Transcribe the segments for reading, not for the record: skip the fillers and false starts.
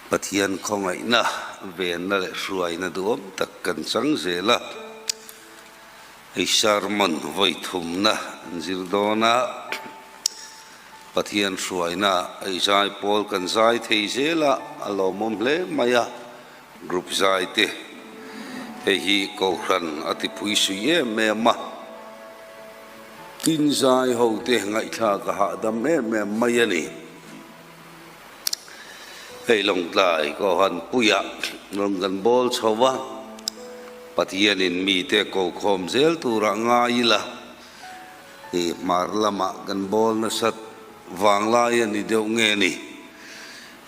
Pathian khawngaihna, venna leh hruaina duhawm tak kan chang zel a. Hei sermon vawi thumna an zir dawn a, Pathian hruaina ei zai pawl kan zai thei zel a, a lawmawm hle mai a, group zai te hei hi Kohhran a tipui sui em em a, tin zai ho te ngaihthlak a hahdam em em mai a ni. Hei Lawngtlai Kohhran puiah rawn kan bawl chho va, Pathianin mite ko khawm zel turah ngai ila, i hmar lamah kan bawl nasat vang lai a ni deuh nge ni?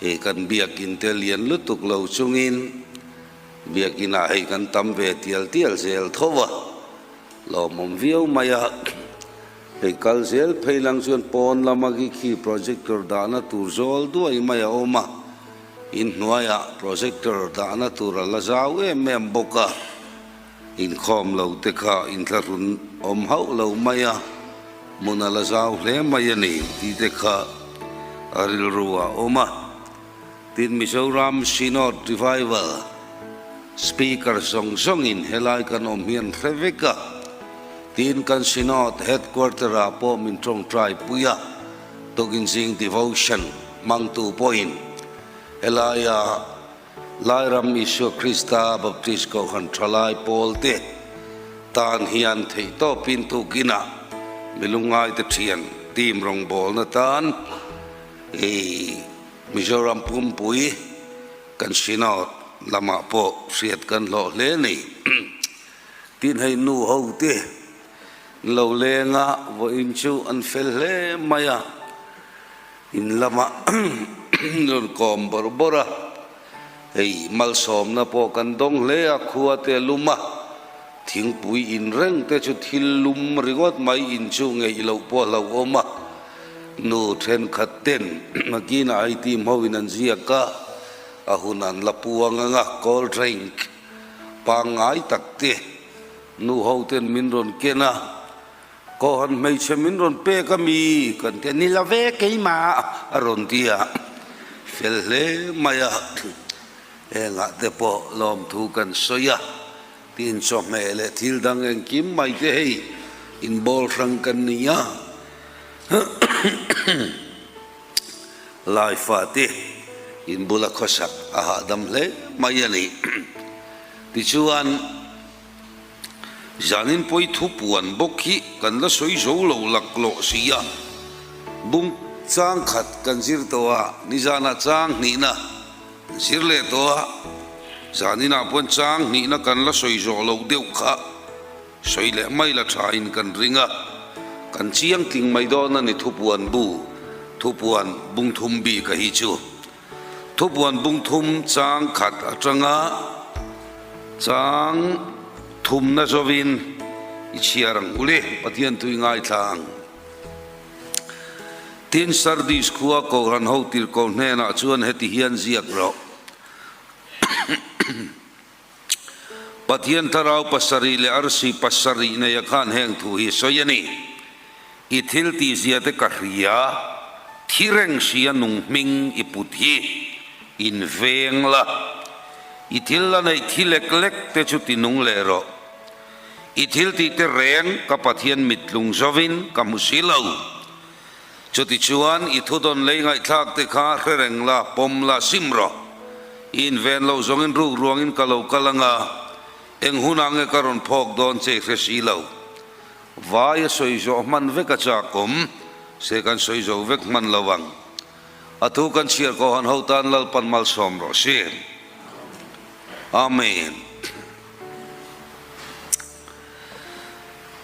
I kan biakin te lian lutuk lo chungin biakinah hei kan tam ve tial tial zel tho va, lawmawm viau mai a. Hei kal zel phei lang chuan pawn lama khi khi projector dahna tur zawl duai mai a awm a, inhnuaiah projector dahna tur a la zau em em bawk a, inkhawm lo te kha inthlahrun awm hauh lo mai a, hmun a la zau hle mai a ni tih te kha a rilru a awm a. Tin Mizoram Synod Revival Speaker zawng zawngin helai kan awm hian hre vek a, tin kan Synod Headquarter ah pawh min tawngtai pui a, tukin zing devotion hmangtu pawhin helaia Lairam Isua Krista Baptist Kohhran Thalai Pawl te tan hian theihtawpin tukinah milungngaite thian team rawngbawlna tan i Mizoram pumpui kan Synod lamah pawh hriat kan hlawh hle ni. Tin hei nu ho te lo leng a, vawiin chu an fel hle mai a, in lamah rawn kawm bawrh bawrh a, hei malsawmna pawh kan dawng hle a, khua te a lum a, thingpui in reng te chu thil lum ringawt mai in chu ngeih loh pawh a hlauhawm a. Nu thenkhat ten nakinah hei team ho in an ziak a, a hun an la puang ang a, cold drink pangngai tak te nu ho ten min rawn ken a, Kohhran hmeichhe min rawn pek a mi kan ti a, ni lo ve keimah a rawn ti a, fel hle mai a, hengah te pawh lawmthu kan sawi a. Tin chawhmeh leh thil dang engkim mai te hei inbawl hrang kan ni a, Laifa te inbula khawsak a hahdam hle mai a ni. Tichuan, zanin pawi thupuan bawk hi kan la sawi zo lo laklawh si a, bung chang khat kan zir tawh a, nizanah chang hnihna, Zir leh tawh a, zaninah pawn chang hnihna kan la sawi zawh loh deuh kha sawi leh mai la thain kan ring a, kan chiang tling mai dawn a ni Thupuan bu, Thupuan bungthum bik a hi chu. Thupuan bungthum chang khat atanga chang thumna zawin i chhiar ang ule Pathian tui ngaithla ang. Tin, Sardis khua Kohhran ho tirhkoh hnenah chuan heti hian ziak rawh, Pathian thlarau pasarih leh arsi pasarih neia khan heng thu hi sawi a ni, I thil tihzia te ka hria, thi reng sia nung hming i put hi in veng la, i thil la neih thi lek lek te chu ti nung leh rawh. I thil tih te reng ka Pathian mittlung zovin ka hmu si lo. Chutichuan i thudawn lei ngaihthlak te kha hre reng la, pawm la, sim rawh. I inven loh zawngin ruk ruangin ka lo kal ang a, eng hunah nge ka rawn phawk dawn che i hre si lo. Vai a sawi zawh hman vek a chak awm, se kan sawi zo vek hman lo ang. A thu kan chhiar kawhan ho tan Lalpan malsawm rawh se. Amen.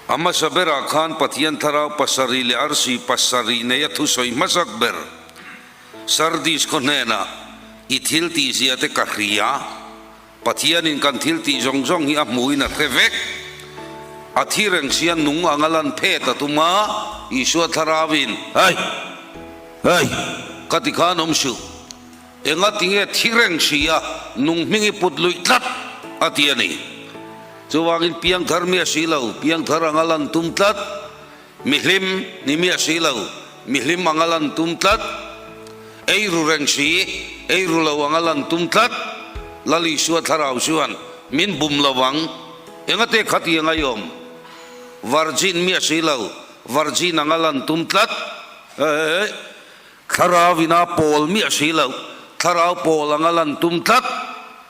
A hmasa berah khan Pathian thlarau pasarih leh arsi pasarih nei a thusawi hmasak ber Sardis khaw hnenah, I thil tihzia te ka hria, Pathianin kan thil tih zawng zawng hi a hmuhin a hre vek. A thi reng sia nung ang a lan phet a tum a, Isua thlarauin, Hei! Hei! Ka ti khan awm suh. Enga tinge thi reng si a, nung hming i put luih tlat, a ti a ni. Chuvangin piangthar mi a si lo, piangthar anga lan tum tlat, mihlim ni mi a si lo, mihlim anga lan tum tlat, ei ru reng si, Eiru lo anga lan tum tlat. Lal Isua thlarau chuan min bum lo ang. Engate khati anga i awm? Virgin miah si lo, virgin anga lan tum tlat. Eeh. Thlarau ina pawl miah si lo, thlarau pawl anga lan tum tlat.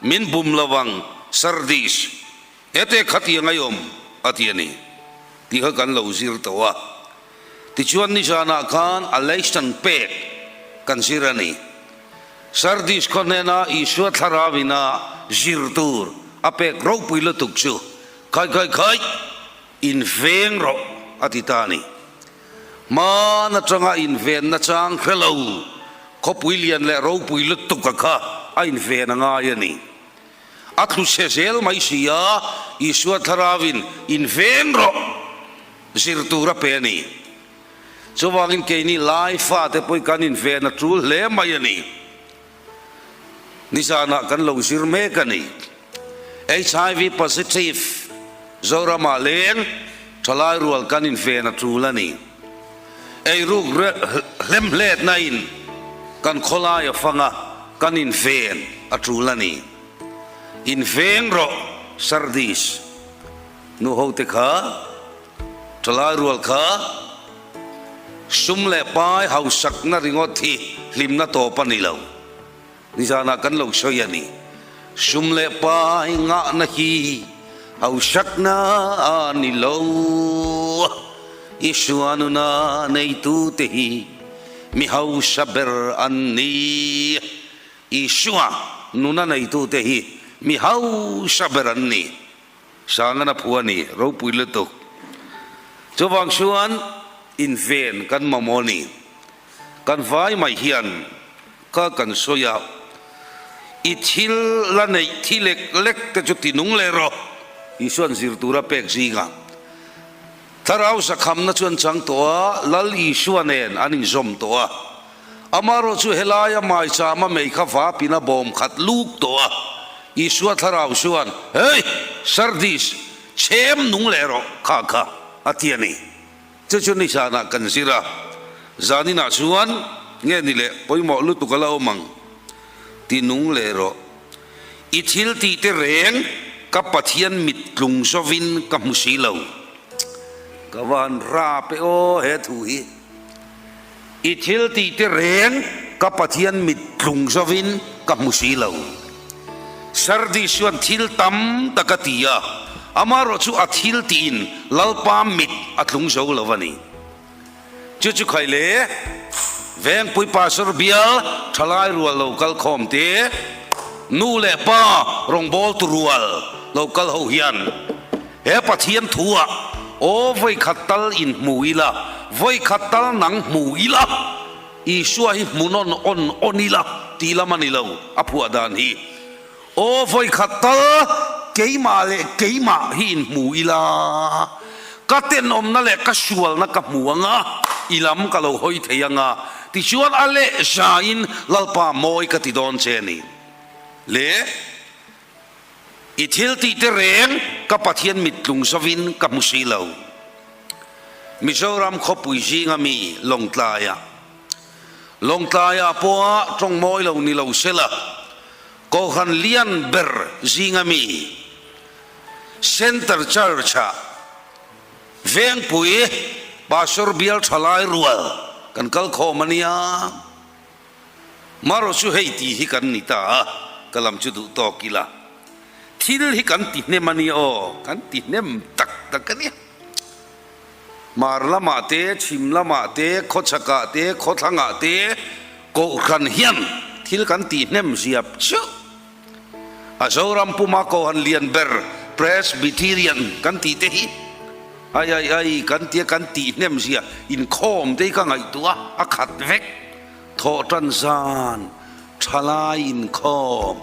Min bum lo ang, Sardis. Hete khati anga i awm? a ti a ni. Tih kha kan lo zir tawh a. Tichuan nizanah khan a lesson pek kan zir a ni. Sardis khaw hnena Isua thlarau ina zir tur a pek ropui lutuk chu Khai khai khai, inveng rawh a ti ta a ni. Hman atanga invenna chang hre lo khawpui lian leh ropui lutuk a kha a inven a ngai a ni. A tlu chhe zel mai si a, Isua thlarauin inveng rawh zir tur a pe a ni. Chuvangin keini lai fate pawh kan inven a tul hle mai a ni. Nizanah kan lo zir mek a ni. HIV positive Zoramah leng thalai rual kan inven a tul a ni. Eiruk hlemhletna in kan khawlai a fang a, kan inven a tul a ni. Inveng rawh Sardis nu hote kha, thalai rual kha sum leh pai hausakna ringawt hi hlimna tawp a ni lo. Nizanah kan lo sawi a ni. Sum leh pai ngahna hi hausakna a ni lo. Isua nuna neitute hi mi hausa ber an ni. Isua nuna neitute hi mi hausa ber an ni. Sangana phu a ni, ropui lutuk. Chuvang chuan inven kan mamawh a ni. Kan vai mai hian ka kan sawi a, i thil la neih thi lek lek te chu ti nung leh rawh, Isua'n zir tura pek zingah. Thlarau zakhamna chu an chang tawh a, Lal Isua nen an inzawm tawh a. Amaherawh chu helaia maichama mei kha vapin a bawm khat luk tawh a, Isua thlarau chuan, Hey! Sardis, chhem nung leh rawh kha kha, a ti a ni. Chu chu nizanah kan zir a, zaninah chuan nge ni leh pawimawh lutuk a la awm ang, ti nung leh rawh. I thil tih te reng ka Pathian mit tlung zovin ka hmu si lo. Ka van rap e aw he thu hi. I thil tih te reng ka Pathian mit tlung zovin ka hmu si lo. Sardis chuan thil tam tak a ti a, amaherawh chu a thil tiin Lalpa mit a tlung zo lo a ni. Chu chu khai le, Vengpui Pastor bial thalai rual lo kal khawm te, nu leh pa rawngbawltu rual lo kal ho hian, He Pathian thuah aw vawikhat tal in hmu ila, vawikhat tal nang hmu ila, Isua hi hmu nawn awn awn ila tih lam a ni lo, a phuah dan hi. Aw vawikhat tal keimah leh keimah hi in hmu ila, ka tenawmna leh ka sualna ka hmu ang a, i lam ka lo hawi thei ang a, tichuan a leh zain Lalpa mawi ka ti dawn che a ni. Le. I thil tih te reng ka Pathian mit tlung zovin ka hmu si lo. Mizoram khawpui zinga mi Lawngtlaia. Lawngtlaia pawha tawng mawi lo ni lo sela, Kohhran lian ber zinga mi Center Church-ah Vengpui Pastor Bial Thalai rual kan kal khawm a nia. Marawh chu hei tih hi kan ni ta a, ka lam chu duh tawk ila. Thil hi kan ti hnem a nia aw, kan ti hnem tak tak a nia. Hmar lamah te, chhim lamah te, khawchhakah te, khawthlangah te Kohhran hian thil kan tih hnem ziap chiah. A Zoram puma Kohhran lian ber Presbyterian kan tih te hi ai ai ai kan tia kan tih hnem zia inkhawm te hi ka ngaihtuah a, a khat vek. Thawh tan zan thalai inkhawm,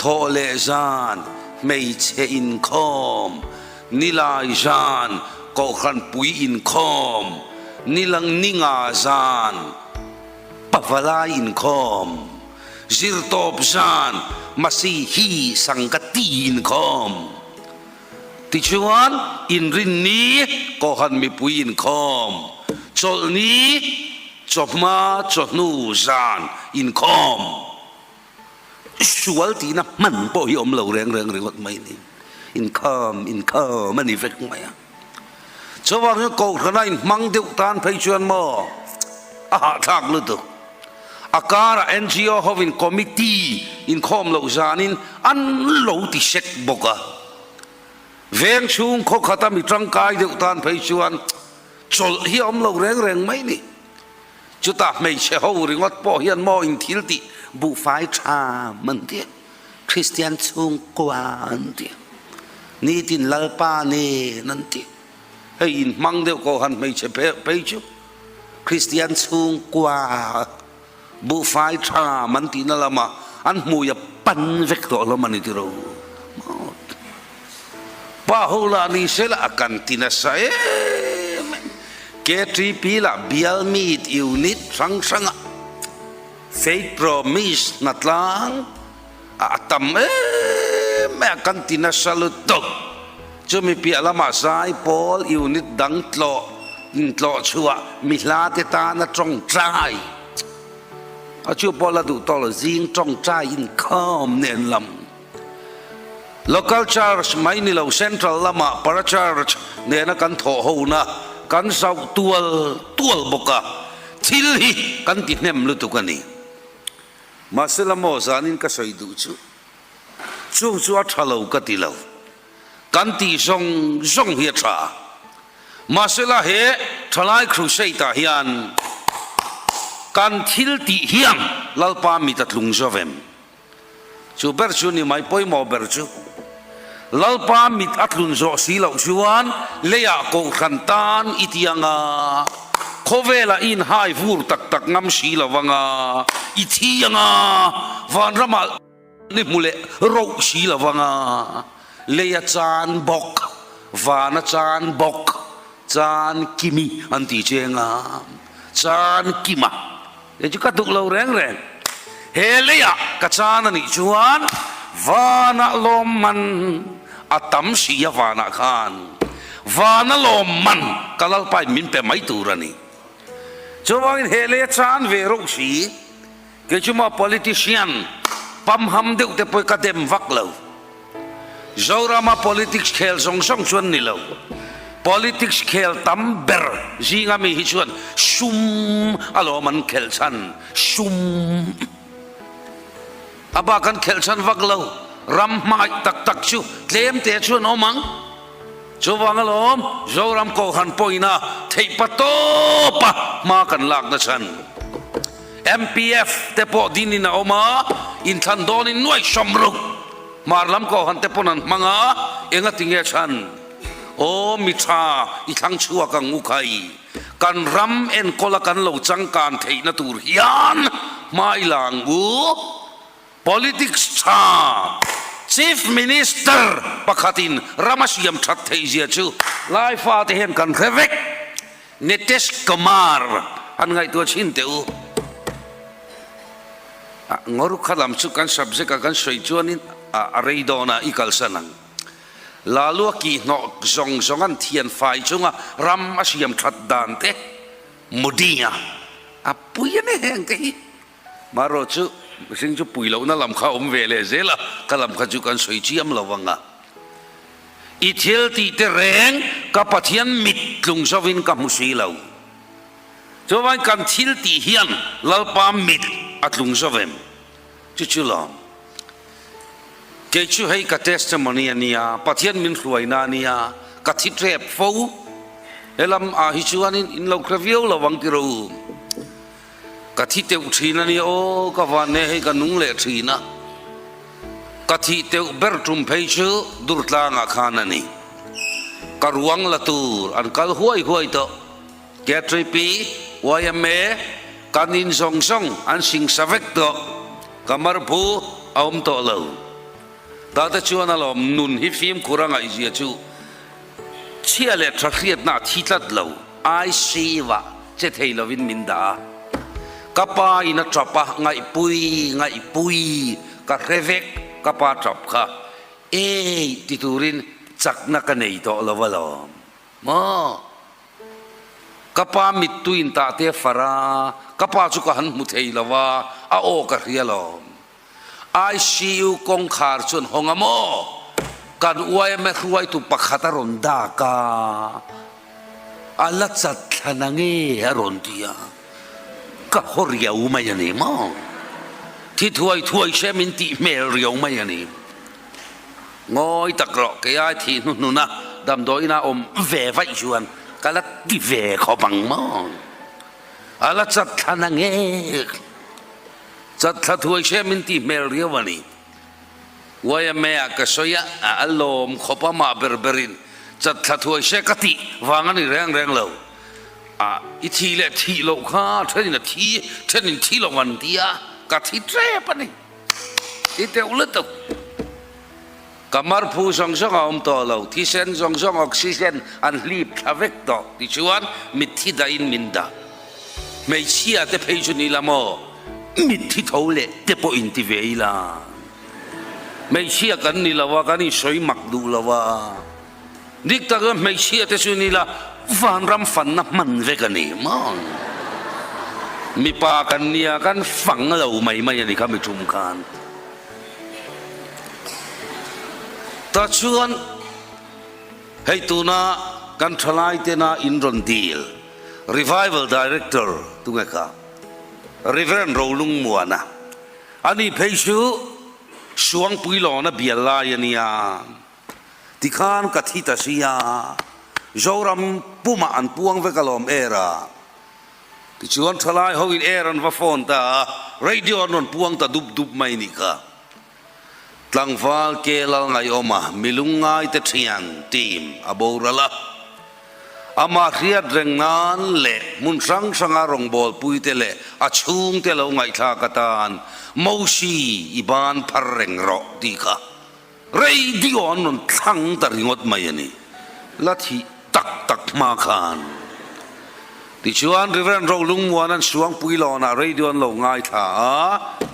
thawh leh zan hmeichhe inkhawm, nilai zan Kohhran pui inkhawm, nilang ninga zan Pavalai inkhawm, zirtawp zan Masihi Sangati inkhawm. Tichuan, inrinni Kohhran mipui inkhawm, chawlhni, chawhma, chawhnu zan inkhawm. Sual tihna hman pawh hi awm lo reng reng ringawt mai ni. Inkhawm, inkhawm a ni vek mai a. Chuvangin Kohhrana inhmang deuh tan phei chuan maw a hahthlak lutuk. A karah NGO hovin committee inkhawm loh zanin an lo ti sek bawk a. Veng chhung khaw khata mi tangkai deuh tan phei chuan chawlh hi a awm lo reng reng mai ni. Chutah hmeichhe ho ringawt pawh hian maw in thil tih buhfai tha man ti a, Kristian chhungkua an ti a, nitin Lalpa nen an ti a. Hei in hmang deuh ko han hmeichhe phei chu Kristian chhungkua buhfai tha man tihna lamah an hmui a pan vek tawh hlawm a ni tiro. Pa ho lah ni se lah a kan ti nasa em em. KTP lah bial meet unit hrang hranga Faith Promise hnatlang a tam em em a kan ti nasa lutuk. Chumi piah lamah zai pawl unit dang tlawh intlawh chhuah mi hla te tana tawngtai a chu pawh la duh tawh lo zing tawngtai inkhawm nen lam. Local Church mai ni lo Central lamah Para Church nena kan thawh hona kan zauh tual tual bawk a, thil hi kan ti hnem lutuk a ni. Mahse la maw zanin ka sawi duh chu chung chu a tha lo ka ti lo, kan tih zawng zawng hi a tha. Mahse la he Thalai Crusade ah hian kan thil tih hian Lalpa mit a tlung zo vem. Chu ber chu ni mai pawimawh ber chu. Lalpa mit a tlun zawh si loh chuan leiah kohhran tan i ti anga, khawvelah i inhai vur tak tak ngam si lo anga, i thi anga, vanramah ni hmu leh roh si lo anga, lei a chan bawk, van a chan bawk, chan kimi an ti che anga, chan kima. Kei chu ka duh lo reng reng. He leiah ka chan a nih chuan vanah lawmman a tam si a vanah khan vana lawmman ka Lalpain min pe mai tur a ni. Chuvangin he leia chan ve reuh si kei chu maw politician pamham deuh te pawh ka dem vak lo. Zorama politics khel zawng zawng chuan ni lo. Politics khel tam ber zinga mi hi chuan sum alawm an khelh chhan, sum a bak an khelh chhan vak lo. Ram hmangaih tak tak chu tlem te chuan awm ang. Chuvang alawm Zoram Kohhran pawhin a theih pa tawp a hma kan lak na chhan. MPF te pawh dinin a awm a, inthlan dawnin nuai sawmruk hmar lam kohhran te pawn an hmang a, enga ti nge chhan? Aw mi tha i thlang chhuak ang u khai, kan ram enkawla kan lo changkan theihna tur hian hma i la ang u, Politics tha Chief Minister pakhatin ram a siam that theih zia chu lai fate hian kan hre vek. Nitesh Kumar an ngaihtuah chhin teh u. Ngawr kha lam chu kan subject a kan sawi chuanin a rei dawn a i kalsan ang. Lalua kihhnawh zawng zawng an thian fai chunga ram a siam that dan te Modi a a pui a ni heng te hi. Marawh chu mihring chu pui lohna lam kha awm ve leh zel a, ka lam kha chu kan sawi chiam lo ang a. I thil tih te reng ka Pathian mit tlung zovin ka hmu si lo. Chuvain kan thil tih hian Lalpa mit a tlung zo em? Chu chu lawm. Kei chu hei ka testimony a nia, Pathian min hruaina a nia, ka thi tep fo. Helam ah hi chuanin in lo hre viau lo ang tiraw u. Ka thi teuh thin a nia aw, ka van ne hei ka nung leh thin a. Ka thih teuh ber tum phei chu Durtlangah khan a ni. Ka ruang la tur an kal huai huai tawh. KTP, yma, kan in zawng zawng an singsa vek tawh. Ka marphu a awm tawh lo. Tate chuan alawm nun hi fimkhur a ngaihzia chu Chhia leh tha hriatna a thi tlat lo. ICU-ah che thei lovin min dah a. Ka pa in a tap a, ngaihpui, ngaihpui, ka hre vek ka pa tap kha. Ei ti turin chakna ka nei tawh lo alawm. Maw? Ka pa mittui in tah te a far a, ka pa chu ka han hmu thei lo a, a aw ka hria alawm. ICU kawngkhar chuan hawng a maw? Kan yma hruaitu pakhat a rawn dak a, a la chat thla na nge a rawn ti a, ka haw riau mai a ni maw? Thi thuai thuai se min tih hmel riau mai a ni. Ngawi tak rawh, kei ai thih hnuhnuna damdawiin a awm ve vaih chuan ka la ti ve khawp ang maw? A la chat thla na nge? Chatthla thuai hre min tih hmel riau a ni. YMA ah ka sawi a, a lawm khawp a mah ber berin chatthla thuai hre ka tih vang a ni reng reng lo. A, i thih leh thih loh kha thenin a thi, thenin thi lo an ti a, ka thi tep a ni. I teuh lutuk. Ka marphu zawng zawng a awm tawh lo, thisen zawng zawng oxygen an hlip thla vek tawh tichuan mitthi dahin min dah. Hmeichhia te phei chu ni la maw? Mitthi tho leh te pawh in ti ve ila. Hmeichhia kan ni lo a, kan insawi mak duh lo a. Dik tak chuan hmeichhia te chu ni la vanram fanna hman vek a ni maw? Mipa kan nia kan fang lo mai mai a ni kha mi tum khan. Ta chuan hei tuna kan thalai tena in rawn dil Revival Director tunge kha Reverend Rolungmuana ani phei chu Suangpuilawna bial lai a nia. Tikhan ka thi ta sia, Zoram pumah an puang vek alawm air a. Tichuan thalai ho in air an va phone ta a, radio an rawn puang ta dup dup mai nih kha. Tlangval ke lal ngaihawma milung ngaite thian team a boral a. Amah hriat reng nan leh hmun hrang hranga rawngbawlpuite leh a chhungte lo ngaihthlak atan Mosi i ban phar reng rawh tih kha Radio an rawn thlang ta ringawt mai a ni. La thih tak tak hma khan. Tichuan Reverend Rolungmuan an Suangpui lawnah radio an lo ngaithla a,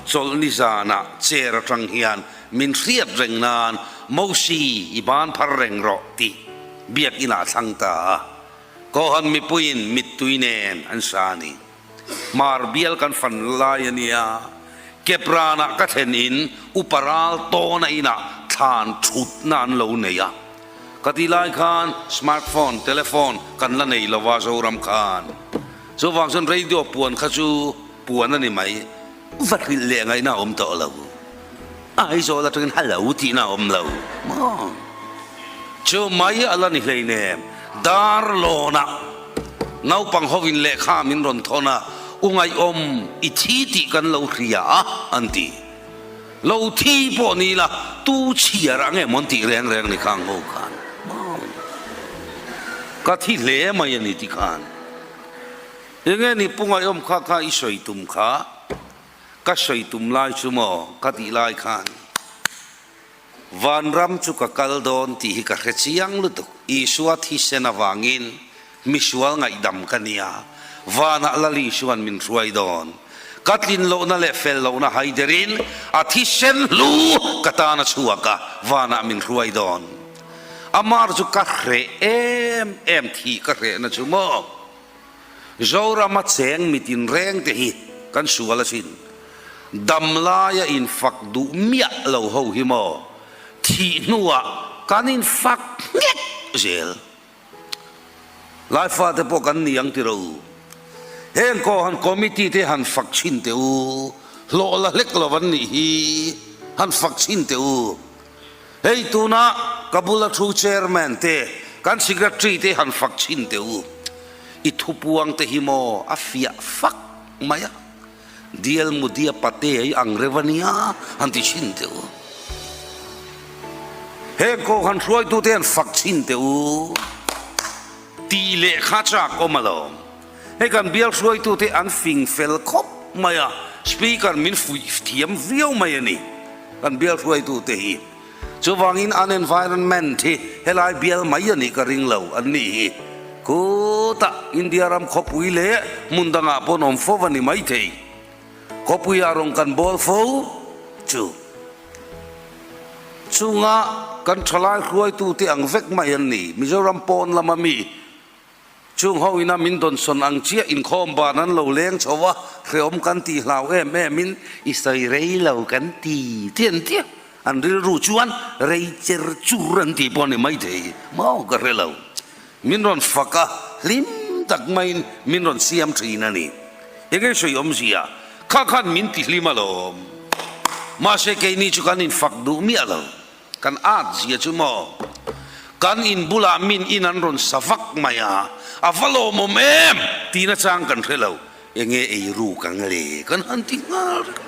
chawlhni zanah chair atang hian min hriat reng nan Mosi i ban phar reng rawh tih biakinn ah thlang ta a. Kohan mipuiin mittui nen an sa a ni. Hmar bial kan fan lai a nia, Kepranah ka thlen in upa ral tawna inah thlan thutna an lo nei a. Ka ti lai khan smartphone, telephone kan la nei lo a Zoram khan. Chuvang chuan radio puan kha chu puan a ni mai, va hrilh leh ngaihna a awm tawh lo. Aizawl atangin hello tihna a awm lo maw? Chu mai a la ni hleinem, Darlawnah naupang hovin lehkha min rawn thawn a, U ngaihawm i thi tih kan lo hria a an ti. Lo thi pawh ni la, tu chhiar ang em an tih reng reng ni khang ho khan maw? Ka thi hle mai a ni ti khan. Enge ni Pu Ngaihawm kha kha i sawi tum kha? Ka sawi tum lai chu maw ka tih lai khan Vanram chu ka kal dawn tih hi ka hre chiang lutuk. Isua thisen avangin misual ngaihdam ka nia, vanah Lal Isua'n min hruai dawn. Ka tlin lohna leh fel lohna haiderin a thisen hlu ka tan a chhuak a, vanah min hruai dawn. Amar chu ka hreh em em thih ka hrehna chu maw. Zorama cheng mitin reng te hi kan sual asin. Dam laia infak duh miah lo ho hi maw thih hnuah kan infak nghek zel. Laifa te pawh kan ni ang tiro. Heng kaw han committee te han fak chhin teh u, hlawh la hlek lo an nih hi han fak chhin teh u. Hei tuna ka bula thu chairman te, kan secretary te han fak chhin teh u. I thupuang te hi maw a fiah fak mai a, Dial Mudia Pate i ang reuh a nia han ti chhin teh u. Heng kawh han hruaitute han fak chhin teh u. Tih leh kha chak awm alawm. Hei kan bial hruaitute an fing fel khawp mai a, Speaker min fuih thiam viau mai a ni kan bial hruaitute hi. Chuvangin an environment hi helai bial mai a nih ka ring lo an nih hi. Khutah India ram khawpui leh hmun dangah pawn awm fo a ni maithei. Khawpuiah rawn kan bawl fo chu. Chunga kan thalai hruaitute ang vek mai an ni. Mizoram pawn lama mi. Chung ho ina min dawnsawn ang chiah inkhawm ban an lo leng chho a, hreawm kan tih hlau em em in i sawi rei lo kan ti ti an tia. An rilru chuan rei cher chur an tih pawh a ni maithei maw ka hre lo. Min rawn fak a, hlim tak maiin min rawn siam thin a ni. Enge sawi awmzia? Kha khan min ti hlim alawm. Mahse keini chu kan infak duh miah lo. Kan at zia chu maw? Kan in bulah min in an rawn sa vak mai a, a va lawmawm em? Tihna chang kan hre lo. Enge ei ruk ang le? Kan han ti nghal reng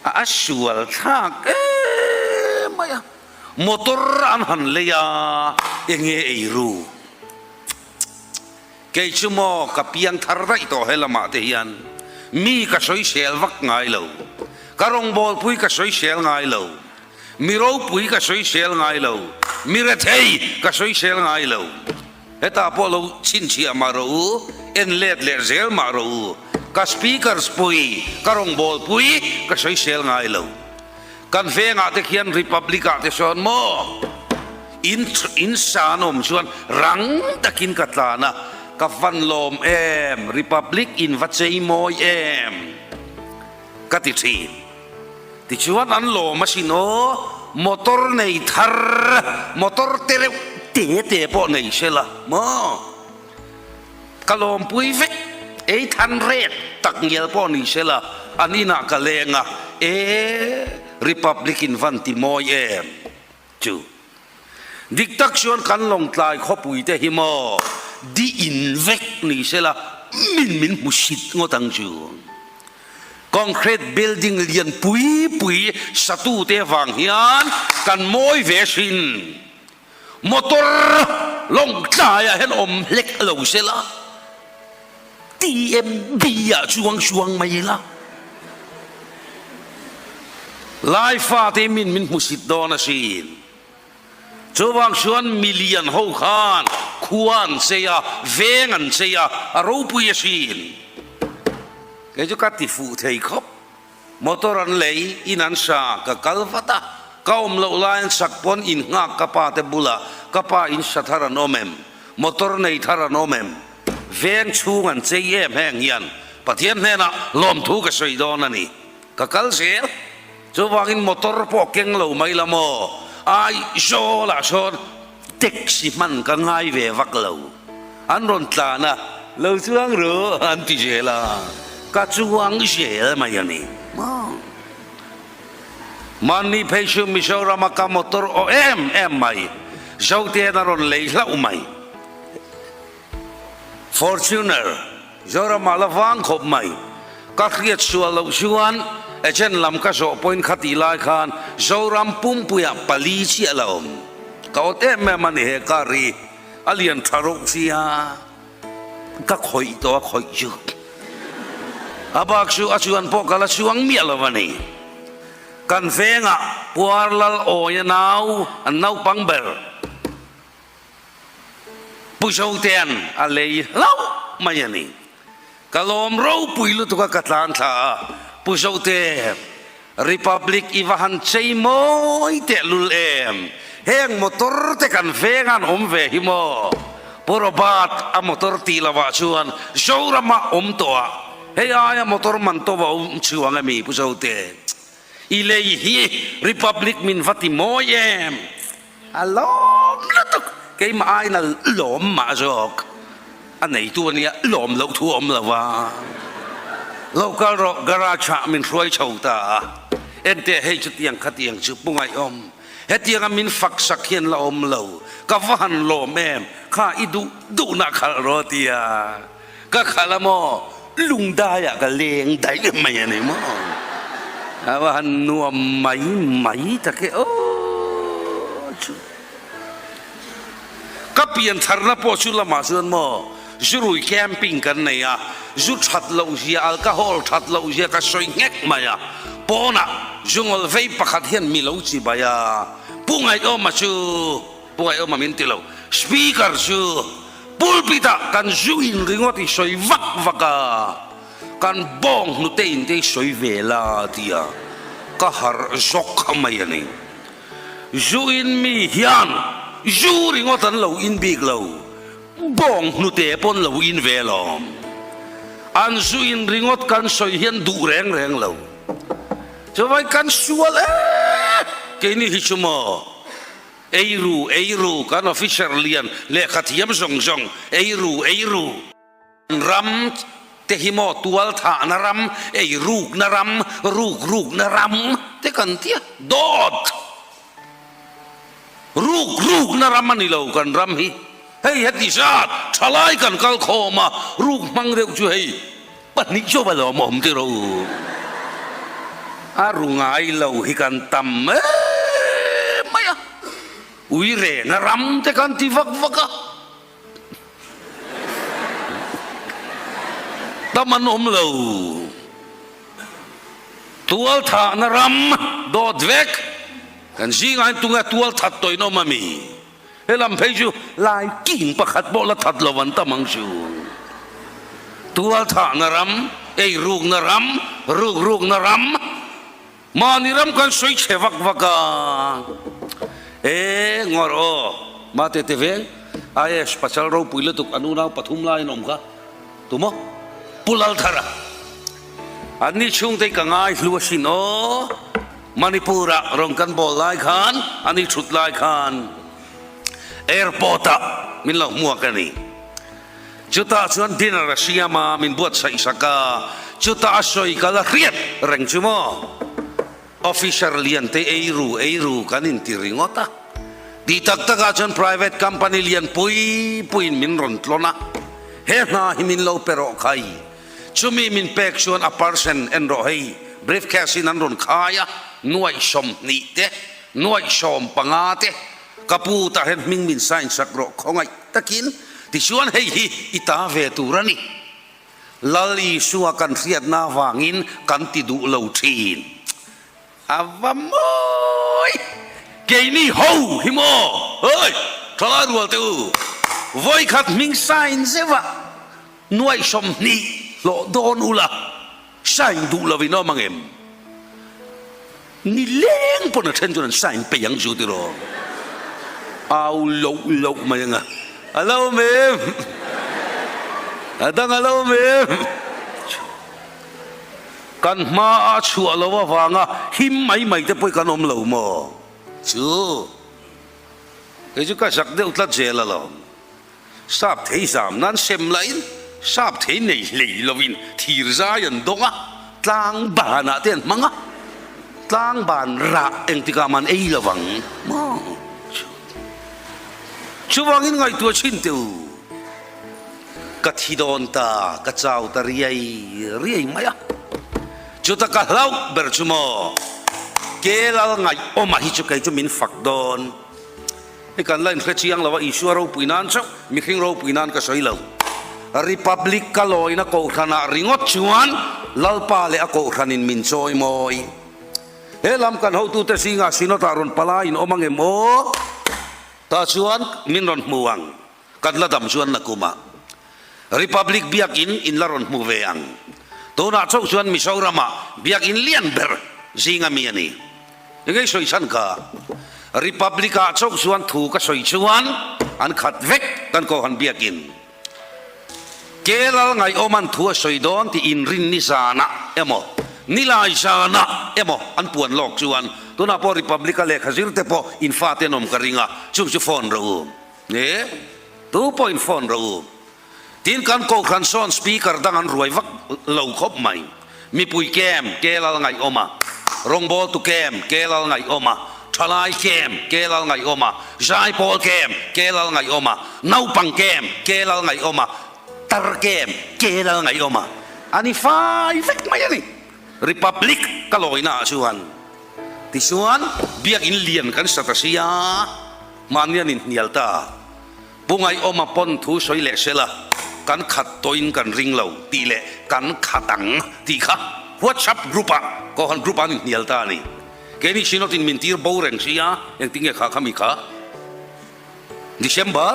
a, a sual thlak em mai a. Motor an han lei a, enge ei ruk? Kei chu maw ka piang thar daih tawh he lamah te hian mi ka sawisel vak ngai lo, ka rawngbawlpui ka sawisel ngai lo, mi ropui ka sawisel ngai lo, mi rethei ka sawisel ngai lo. Hetah pawh lo chhinchhiah mah rawh u, en let leh zel mah rawh u, ka speakers pui, ka rawngbawlpui ka sawisel ngai lo. Kan vengah te khian Republic ah te sawn maw in in sa an awm chuan rang takin ka tlan a, ka van lawm em, Republic in va chei mawi em ka ti thin. Tichuan an lawm asin aw, motor nei thar, motor te reuh te te pawh nei sela maw. Ka lawmpui vek, ei than rek tak ngial pawh ni sela, an inah ka leng a, e Republic in van ti mawi em chu. Dik tak chuan kan Lawngtlai khawpui te hi maw di in vek ni sela min min hmu sit ngawt ang chu. Concrete building lian pui pui satu te vang hian kan mawi ve hrin. Motor Lawngtlaiah hian awm hlek lo se la, TMB ah chuang chuang mai ila. Lai fate min min hmusit dawn asin. Chuvang chuan milian ho khan khua an chei a, veng an chei a, a ropui asin. Kei chu ka ti fuh thei khawp. Motor an lei, in an sa, ka kal vat a, ka awm loh lai an sak pawn in nghak ka pa te bulah, ka pa in sa thar an awm em? Motor nei thar an awm em? Veng chhung an chei em heng hian Pathian hnenah lawmthu ka sawi dawn a ni. Ka kal zel. Chuvangin motor pawh keng lo mai la maw? Aizawlah sawn Taxi hman ka ngai ve vak lo. An rawn tlan a, lo chuang ru an ti zel a, ka chuang zel mai a ni. Mahni phei chu Mizorama ka motor aw em em mai, Zotean a rawn lei hlauh mai. Fortuner, Zorama la vang khawp mai. Ka hriat sual loh chuan agent lam ka zawh pawhin kha tih lai khan Zoram pumpuiah pali chiah la awm. Ka awt em em a ni he car hi a lian tha reuh sia ka khawih tawh a khawih chu. A bak chu a chuan pawh ka la chuang miah lo a ni. Kan vengah Puarlal Awia nau an naupang ber. Pu Zotean a lei hlauh mai a ni. Ka lawm ropui lutuk a ka tlan thla a, Pu Zote, Republic i va han chei mawi tehlul em? Heng motor te kan veng an awm ve hi maw? Pu Robert a motor tih lovah chuan Zorama awm tawh a, hei aia motor man tawh a awm chhuang emi Pu Zote? I lei hi Republic min va ti mawi em? A lawm lutuk, keimah aiin a lawm mah zawk. A neitu a nia, lawm loh thu a awm lo va. Lo kal rawh, garage ah min hruai chho ta a. Enteh hei chutiang khatiang chu pu ngaihawm. Hetianga min fak sak hian la awm lo. Ka va han lawm em, kha i duh duhna khalh rawh a ti a. Ka khalh a maw? Lungdaiah ka leng daih mai a ni maw? A va han nuam mai mai tak e aw chu. Ka pian tharna pawh chu lamah chuan maw zurui camping kan nei a, zu that loh zia, alcohol that loh zia ka sawi nghek mai a, pawnah zungawl vei pakhat hian mi lo chi bai a, Pu Ngaihawma chu, Pu Ngaihawma min ti lo, Speaker chu Pulpit ah kan zu in ringawt i sawi vak vak a, kan bawng hnute in te i sawi ve la tia ka harh zawk mai a ni. Zu in mi hian zu ringawt an lo in bik lo. Bawng hnute pawn lo in ve lawm. An zu in ringawt kan sawi hian duh reng reng lo. Chuvai kan sual e! Keini hi chu maw? Ei ru, ei ru, kan officer lian lehkha thiam zawng zawng, ei ru, ei ru. Ram te hi maw tual thahna ram, ei rukna ram, ruk rukna ram te kan tia dawt. Ruk rukna ram a ni lo kan ram hi. Hei heti zat thalai kan kal khawm a, ruk hmang deuh chu hei pahnih chu va lawm awm tiraw u. A ru ngai lo hi kan tam em mai a, ui rehna ram te kan ti vak vak a. Tam an awm lo. Tualthahna ram dawt vek. Kan zingah hian tunge tualthat tawh in awm a mi? He lam phei chu lai king pakhat pawh la that lo an tam ang chu. Tualthahna ram, eirukna ram, rukrukna ram. Mahni ram kan sawi chhe vak vak a, e ngawr aw, mate te veng, IAS pasal ropui lutuk an unau pathum laiin awm kha, tumaw? Pu Lalthara, an ni chhungte ka ngai hlu asin aw, Manipur ah rawn kan bawl lai khan, an i thut lai khan airport ah min lo hmuak a ni. Chutah chuan dinner a siam a, min buatsaih sak a, chutah a sawi kal a hriat reng chu maw? Officer lian te ei ru ei ru kan inti ringawt a, tih tak takah chuan private company lian pui puiin min rawn tlawn a, he hna hi min lo pe rawh khai, chumi min pek chuan a percent en rawh hei, briefcase in an rawn khai a, nuaih 20 te, nuaih 15 te, Ka pu tah hian hming min sign sak rawh khawngaih takin, tichuan hei hi i ta ve tur a ni. Lal Isua kan hriatna avangin kan ti duh lo thin. A va mawi! Keini ho hi maw? Hoi! Thalai rual teh u, vawikhat hming sign zeuh a nuaih 20 hlawh dawn ula. Sign duh lo in awm ang em? Ni leng pawn a then chuan an sign peih ang chu tiraw? Au loh loh mai anga. A lo awm em? A dang a lo awm em? Kan hma a chhuah lo avanga him mai mai te pawh kan awm lo maw? Chu kei chu ka zak deuh tlat zel alawm. Sap thei zam nan sem lahin sap thei nei hlei lovin thir zai an dawng a, tlang banah te an hmang a, tlang ban rah engtikah mah an ei lo vang maw? Chuvangin ngaihtuah chhin teh u, ka thi dawn ta, ka chau ta riai riai mai a, chuta ka hlauh ber chu maw, Kelal ngaihawmah hi chu kei chu min fak dawn. Hei kan la inhre chiang lo a, Isua ropui nan chauh, mihring ropui nan ka sawi lo. Republic ka lawina kohhranah ringawt chuan Lalpa leh a kohhranin min chawi mawi. He lam kan hotute zingah Synod-ah rawn pala in awm ang em aw? Tah chuan min rawn hmu ang. Kan la dam chuan nakumah Republic Biakin in la rawn hmu ve ang. Tunah chauh chuan Mizoramah Biakin lian ber zinga mi a ni. Engei sawi chhan ka? Republic-ah chauh chuan thu ka sawi chuan an khat vek kan Kohhran Biakin. Kelal ngaihawman thu a sawi dawn tih inrin ni zanah emaw, nilai zanah emaw an puan lawk chuan tunah pawh Republic-a lehkha zir te pawh in fate an awm ka ring a, chung chu phone rawh u. Nge? Tu pawhin phone rawh u. Tin kan Kohhran sawn speaker dang an ruai vak lo khawp mai. Mipui kem ke lal ngaihawm a, rawngbawltu kem ke lal ngaihawm a, thalai kem ke lal ngaihawm a, zaipawl kem ke lal ngaihawm a, naupang kem ke lal ngaihawm a, tar kem ke lal ngaihawm a. A ni fai vek mai a ni. Republic ka lawina ah chuan tichuan biakinn lian kan sa ta sia. Mahni an inhnial ta. Pu Ngaihawma pawn thu sawi leh sela, kan khat tawhin kan ring lo tih leh kan khat ang tih kha WhatsApp group ah Kohhran group ah an inhnial ta a ni. Keini Synod in min tir bo reng sia, engtin nge kha kha mi kha? December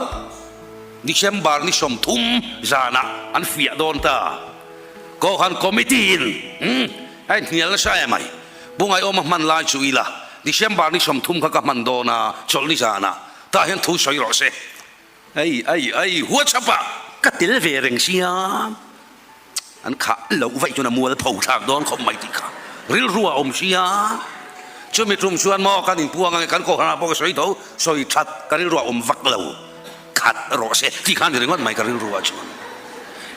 December ni 30 zanah an fiah dawn ta. Kohhran committee in a inhnial nasa em ai. Pu Ngaihawma hman lai chu ila, December ni 30 kha ka hman dawn a, chawlhni zanah tah hian thu sawi rawh se. Ai ai ai WhatsApp ah ka tel ve reng sia. An khah loh vaih chuan a mual pho thlak dawn khawp mai tih kha rilru a awm sia. Chumi tum chuan maw kan inpuang ange kan kohhran ah pawh ka sawi tho, sawi that ka rilru a awm vak lo khat rawh se tih kha a ni ringawt mai ka rilru ah chuan.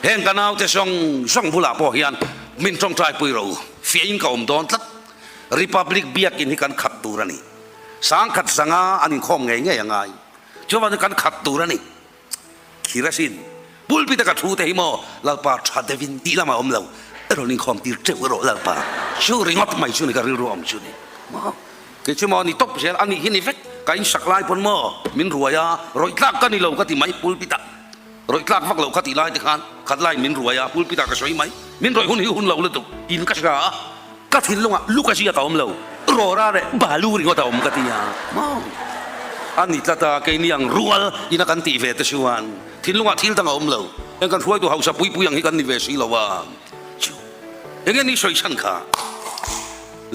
Heng ka naute zawng zawng bulah pawh hian min tawngtai pui rawh u, fiahin ka awm dawn tlat. Republic biakin hi kan khat tur a ni. Sangkhat zanga an inkhawm ngei ngei a ngai. Chuvangin kan khat tur a ni. Khir asin, pulpit a ka thu te hi maw Lalpa tha deuhin tih lamah awm lo, rawn inkhawm tir teuh erawh Lalpa chu ringawt mai chu ni ka rilru a awm chu ni. Maw kei chu maw ni tawp zel a nih hi ni vek, ka insak lai pawn maw min ruai a, rawih tlak ka ni lo ka ti mai pulpit ah rawih tlak vak lo ka tih lai te khan khat laiin min ruai a, pulpit ah ka sawi mai, min rawih hun hi hun lo lutuk in ka hria a. Ka thinlungah Luka ziak a awm lo, Rora leh Balu ringawt a awm ka ti a, maw? A ni tlat a, keini ang rual ina kan tih ve te chuan thinlungah thil dang a awm lo, heng kan hruaitu hausa pui pui ang hi kan ni ve si lo a, chu enge ni sawi chhan kha?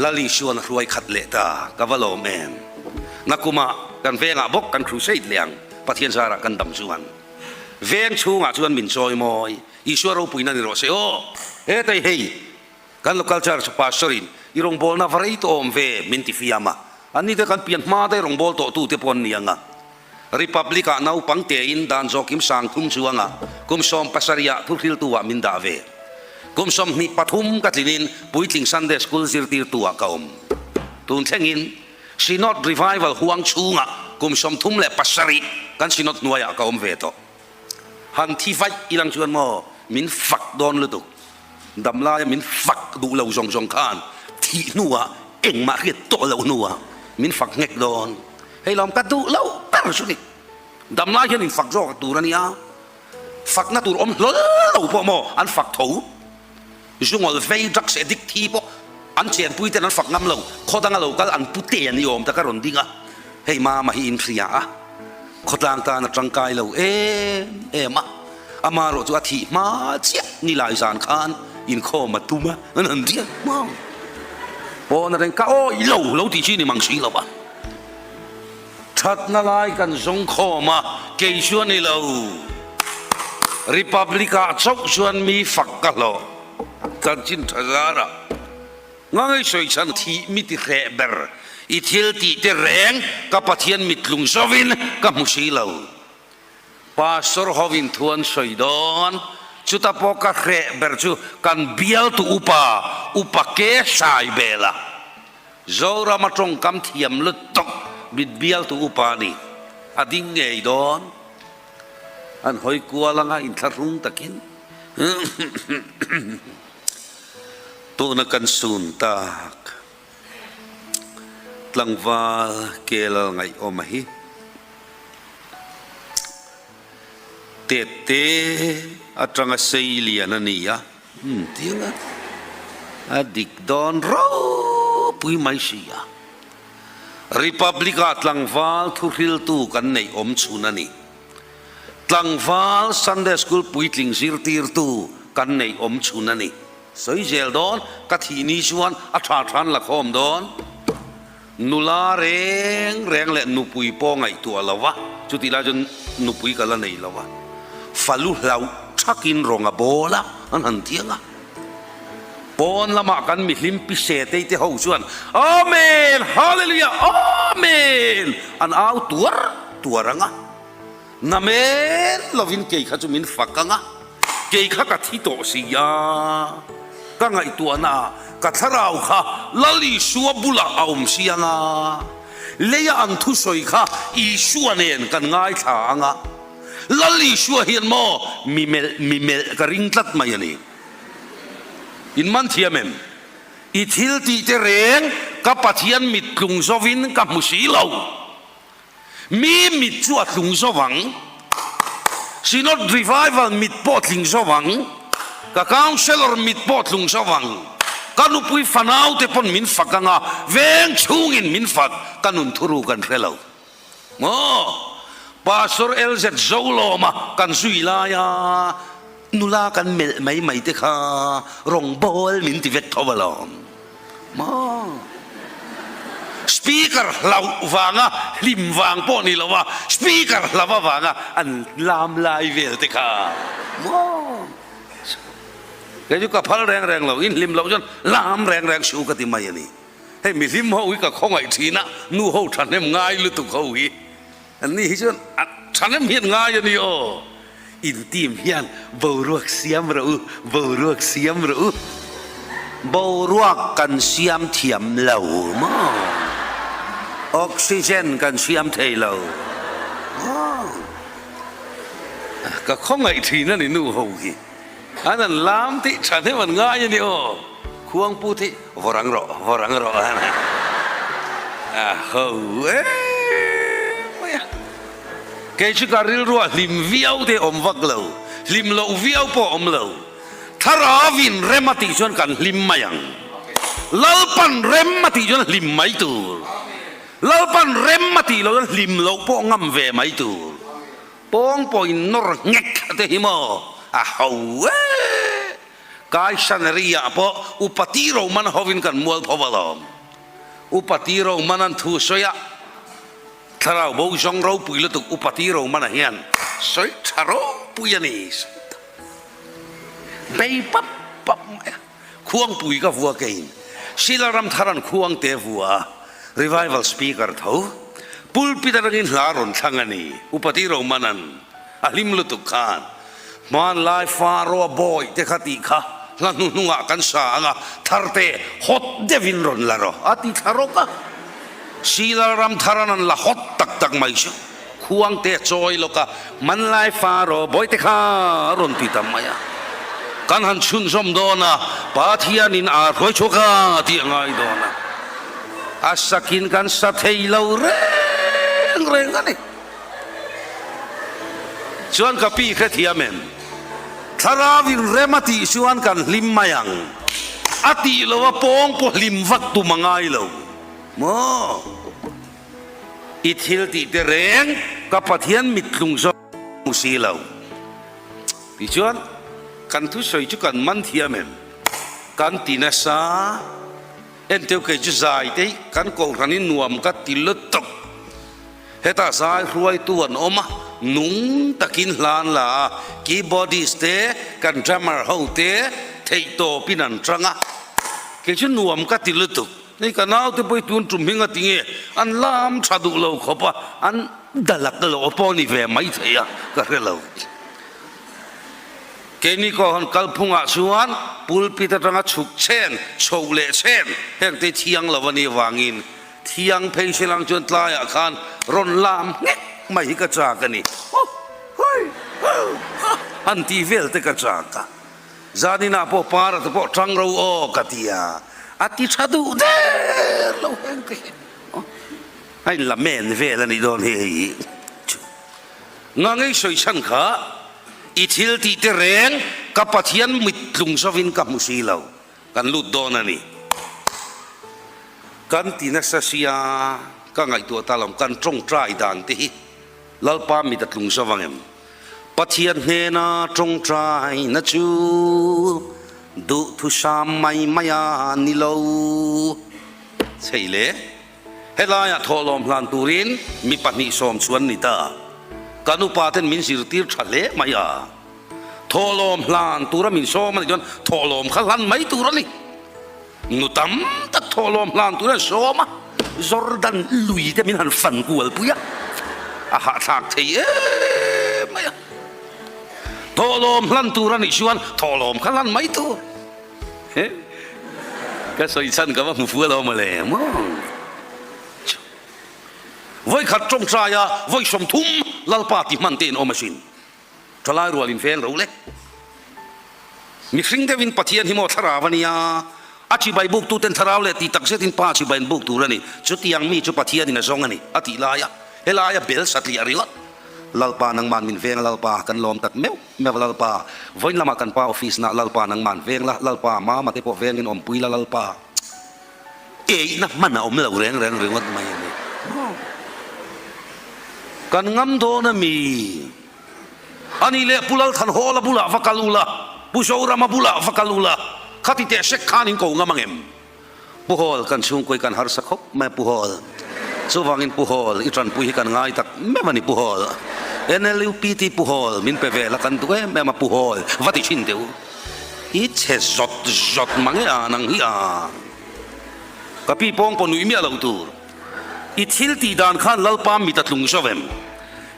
Lali chuan a hruai khat leh ta, ka va lawm em? Nakumah kan vengah bawk kan crusade leh ang, Pathian zarah kan dam chuan veng chhungah chuan min chawi mawi, Isua ropuina ni rawh se aw, hetei hei. Kan local church pastor in i rawngbawlna va rei tawh awm ve min ti fiam a, an ni te kan pian hma daih rawngbâwl tawh tu te pawh an ni ang a. Republic ah naupang tein dan zawkim sang thum chuang a kum 70 ah thuhriltu ah min dah ve. Kum 23 ka tlin in puitling Sunday school zirtirtu ah ka awm. Tun thleng in Synod Revival huang chhung ah kum 37 kan Synod hnuai ah ka awm ve tawh. Han thi vaih ilang chuan maw min fak dawn lutuk. Damlaia min fak duh lo zawng zawng khan thih hnuah engmah hriat tawh loh hnuah min fak nghek dawn. Hei lawm ka duh lo ber chu ni. Damlai hian infak zawk tur a nia. Fakna tur awm hlawl lo pawh maw an fak tho. Zungawl vei drugs addict thi pawh an chenpui ten an fak ngam lo. Khaw danga lo kal an pu te an ni awm tak a rawn ding a. Hei mama hi in hria a, khawtlang tan a tangkai lo em em a, amarawh chu a thih hma chiah ni lai zan khan inkhawm a tum a, an han diak hma pawn a reng ka awih lo lo tih chi ni mang si lo a, thatna lai kan zawng khawm a, kei chu a ni lo, Republic ah chauh chuan mi fak ka hlawh, chanchin tha zar ah. Ngangai sawi chhan thih mi ti hreh ber, i thil tih te reng ka Pathian mit tlung zovin ka hmu si lo. Pastor hovin thu an sawi dawn, chuta pawh ka hreh ber chu kan bialtu upa, upa ke sai bel a. Zorama tawngkam thiam lutuk mit bialtu upa a ni, a ding ngei dawn. An hawi kual anga inthlahrung takin. Tuna kan sun tak tlangval kel ngaihawm a hi tette atanga sei lian a ni a, umm tiang a a dik dawn ropui mai si a. Republic-ah tlangval thuhriltu kan neih awm chhun a ni. Tlangval Sunday School puitling zirtirtu kan neih awm chhun a ni. Sawi zel dawn, ka thih ni chuan a tha than la khawm dawn. Nula reng reng leh nupui pawh ngaihtuah lo va, chutih lai chuan nupui ka la nei lo va. Falu hlauh thakin rawng a bawl a, an han tiang a. Pawn lamah kan mihlim pi Setei te ho chuan, Amen! Hallelujah! Amen! An au tuar tuar ang a. Namen lovin kei kha chu min fak ang a, kei kha ka thi tawh si a. Ka ngaihtuahna ah ka thlarau kha Lal Isua bulah a awm si ang a, leia an thusawi kha Isua nen kan ngaithla ang a. Lal Isua hian maw mi melh mi melh ka ring tlat mai a ni. In man thiam em? I thil tih te reng ka Pathian mit tlung zovin ka hmu si lo. Mi mit chu a tlung zo vang. Synod Revival mit pawh tling zo vang. Ka Councellor mit pawh tlung zo vang. Ka nupui fanau te pawn min fak anga veng chhungin min fak ka nun thuru kan hre lo. Maw? Pastor LZ Zolawma kan zui laia nula kan melh mai mai te kha rawngbawl min ti vek tho alawm. Maw? Speaker hlauh vanga hlim vang pawh ni lo a, speaker hlauh avanga an lam lai vel te kha maw? Kei chu ka phal reng reng lo, in hlim loh chuan lam reng reng suh ka ti mai a ni. Hei mihlim ho hi ka khawngaih thin a, nu ho thahnem ngai lutuk ho hi. An ni hi chuan a thahnem hian ngai a ni aw. In team hian boruak siam rawh u, boruak siam rawh u. Boruak kan siam thiam lo maw? Oxygen kan siam thei lo maw? Ka khawngaih thin a ni nu ho hi. An an lam tih thahnem an ngai a ni aw. Khuangpu tih vawr ang rawh, vawr ang rawh a ho em mai a. Kei chu ka rilruah hlim viau te awm vak lo, hlim loh viau pawh awm lo. Thlarauin rem a tih chuan kan hlim mai ang. Lalpan rem a tih chuan hlim mai tur. Lalpan rem a tih loh chuan hlim loh pawh ngam ve mai tur. Pawng pawhin nawr nghek te hi maw a ho e. Kaisaneri ah pawh upa ti roman hovin kan mual pho alawm. Upa ti roman an thu sawi a, thlarau bo zawng ropui lutuk upa ti roman ah hian sawi tha ropui a ni. Bei pap pap mai a. Khuangpui ka vua keiin Sila Ramtharan Khuangte vua a, Revival Speaker tho. Pulpit atangin hla rawn thlang a ni. Upati Romanan a hlim lutuk khan hmanlai Faroa bawi te kha tih kha hla hnuhnungah kan sa ang a, Tharte hot deuhin rawn la rawh a ti thla rawk a. Sila Ramtharan an la hot tak tak mai chu. Khuangte a chawi lawk a, Manlai Faro bawihte kha a rawn ti ta mai a. Kan han chhunzawm dawn a, Pathianin aa hruai chhuak a tih a ngai dawn a. A sakin kan sa thei lo reng reng a ni. Chuan ka pi hrethiam em? Thlarau in rem a tih chuan kan hlim mai ang. A tih lo a pawng pawh hlim vak tum a ngai lo maw? I thil tih te reng ka Pathian mittlung zawk hmu si lo. Tichuan, kan thusawi chu kan man thiam em? Kan ti nasa. Enteu kei chu zai te hi kan kohhranin nuam ka ti lutuk. Hetah zai hruaitu an awm a, nung takin hla an la a, keyboardist te, kan drummer ho te theihtawpin an tang a. Kei chu nuam ka ti lutuk. Hei ka naute pawh hi tun tum hming a ti nge an lam tha duh lo khawp a, an dalak loh pawh a ni ve mai thei a, ka hre lo. Keini Kohhran kalphungah chuan pulpit atanga chhuk chen, chhoh leh chen heng te thiang lo a nih avangin thiang phei se lang chuan tlaiah khan rawn lam nghek mai hi ka chak a ni. Han tih vel te ka chak a. Zaninah pawh para te pawh tang ro aw ka ti a, a ti tha duh der lo heng te hi a in la men vel a nih dawn hi hei hi chu. Ngangei sawi chhan kha i thil tih te reng ka Pathian mittlung zovin ka hmu si lo, kan lut dawn a ni. Kan ti nasa sia ka ngaihtuah ta lo, kan tawngtai dan te hi Lalpa mit a tlung zovang em? Pathian hnena tawngtaina chu duhthusam mai mai a ni lo. Chei le, helaiah thawhlawm hlan turin mi 2 sawm chuan ni ta. Kan upa ten min zirtir tha hle mai a. Thawhlawm hlan tura min sawm a nih chuan thawhlawm kha hlan mai tur a ni. Nu tam tak thawhlawm hlan tur an sawm a, Jordan lui te min han fan kual pui a, a hahthlak thei em mai a. Thawhlawm hlan tur a nih chuan thawhlawm kha hlan mai tur. Ka sawi chhan ka va hmu fual awm ale maw. Vawikhat tawngtai a vawi 30 Lalpa ti hman te in awm asin. Thalai rual in veng ro le. Mihring deuhin Pathian hi maw thlarau a nia, a chibai buk tuten thlarau leh tih tak zetin Pa chibai an buk tur a ni. Chutiang mi chu Pathianin a zawng a ni, a tih lai a, helaia bel satliah ringawt. Lalpa nangman min veng a Lalpa, kan lawm tak meuh meuh a Lalpa. Vawiin lamah kan pa office nah Lalpa nangman veng la, Lalpa mama te pawh vengin awmpui la Lalpa. Eihna hman a awm lo reng reng ringawt mai a ni. Kan ngam dawn a mi? A nih leh Pu Lalthanhawla bulah va kal ula, Pu Zorama bulah va kal ula, khati teh sek khan in ko ngam ang em? Pu Hawl, kan chhungkawi kan harsa khawp mai a Pu Hawl. Chuvangin Pu Hawl, i tanpui hi kan ngai tak meuh a ni Pu Hawl. NLUPT Pu Hawl, min pe ve la kan duh em em a Pu Hawl, va ti thin teh u. I chhe zawt zawt mang e a nang hi a. Ka pi pawng pawh nuih miah lo tur. I thil tih dan khan Lalpa mit a tlung zo em?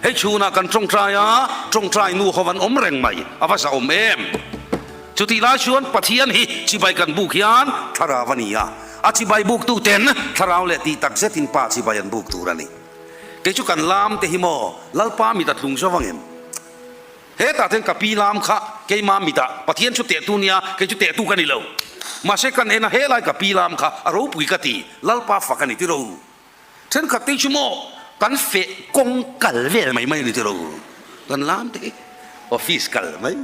Hei chhunah kan tawngtai a, tawngtai nu ho an awm reng mai, a va zahawm em? Chutih lai chuan Pathian hi chibai kan buk hian thlarau a ni a, a chibai buktu ten thlarau leh tih tak zetin Pa chibai an buk tur a ni. Kei chu kan lam te hi maw Lalpa mit a tlung zo ang em? Hetah chuan ka pi lam kha keimah mitah Pathian chu tehtu nia, kei chu tehtu ka ni lo. Mahse kan en a helai ka pi lam kha a ropui ka ti, Lalpa fak a ni tiro. Thenkhat te chu maw kan feh kawng kal vel mai mai a ni tiro. Kan lam te hi office kal mai.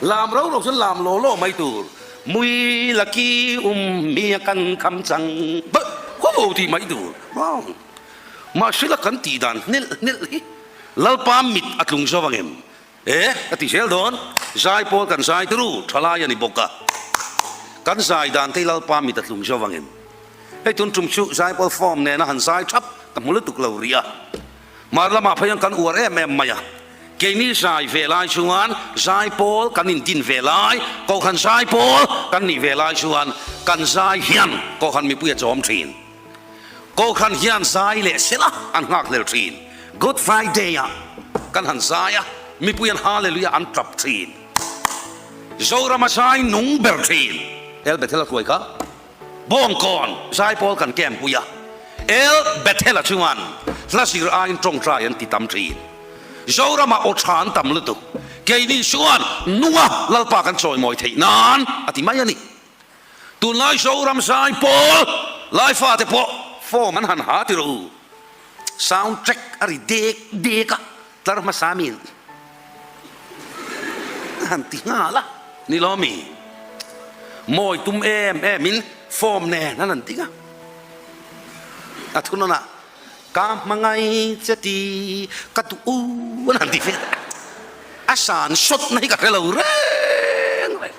Lam ro ro chuan lam law law mai tur. Mui laki um mi a kan kham chang ho tih mai tur. Mahsela kan tih dan hnelh hnelh hi Lalpa mit a tlung zo ang em? E, ka ti zel dawn, zai pawl kan zai turu thalai a ni bawk a, kan zai dan te hi Lalpa mit a tlung zo ang em? Hei tun tum chu zai pawl form nena han zai thap ka hmu lutuk lo rih a, mar lamah phei hian kan uar em em mai a, keini zai ve lai chuan zai pawl kan indin ve lai, kohhran zai pawl kan nih ve lai chuan kan zai hian kohhran mipui a chawm thin. Kohhran hian zai leh sela an nghakhlel thin. Good Friday ah kan han zai a, mipui an Hallelujah an tap thin. Zoram a zai nung ber thin. El Bethel a hruai kha Bawngkawn zai pawl kan camp pui a, El Bethel a chuan hla zir aiin tawngtai an ti tam thin. Zoram ah aw tha an tam lutuk. Keini chuan nunga Lalpa kan chawimawi theih nan a ti mai a ni. Tunlai Zoram zai pawl lai fate pawh form an han ha ti rawh u. Sound track a ri dek dek a, tlar hmasa mi a han ti nghal a, ni lo mi? Mawi tum em em in form nen an han ding a, a thunawn ah Ka hmangaih che ti ka duh u an han ti vel a, a san sawtna hi ka hre lo reng reng.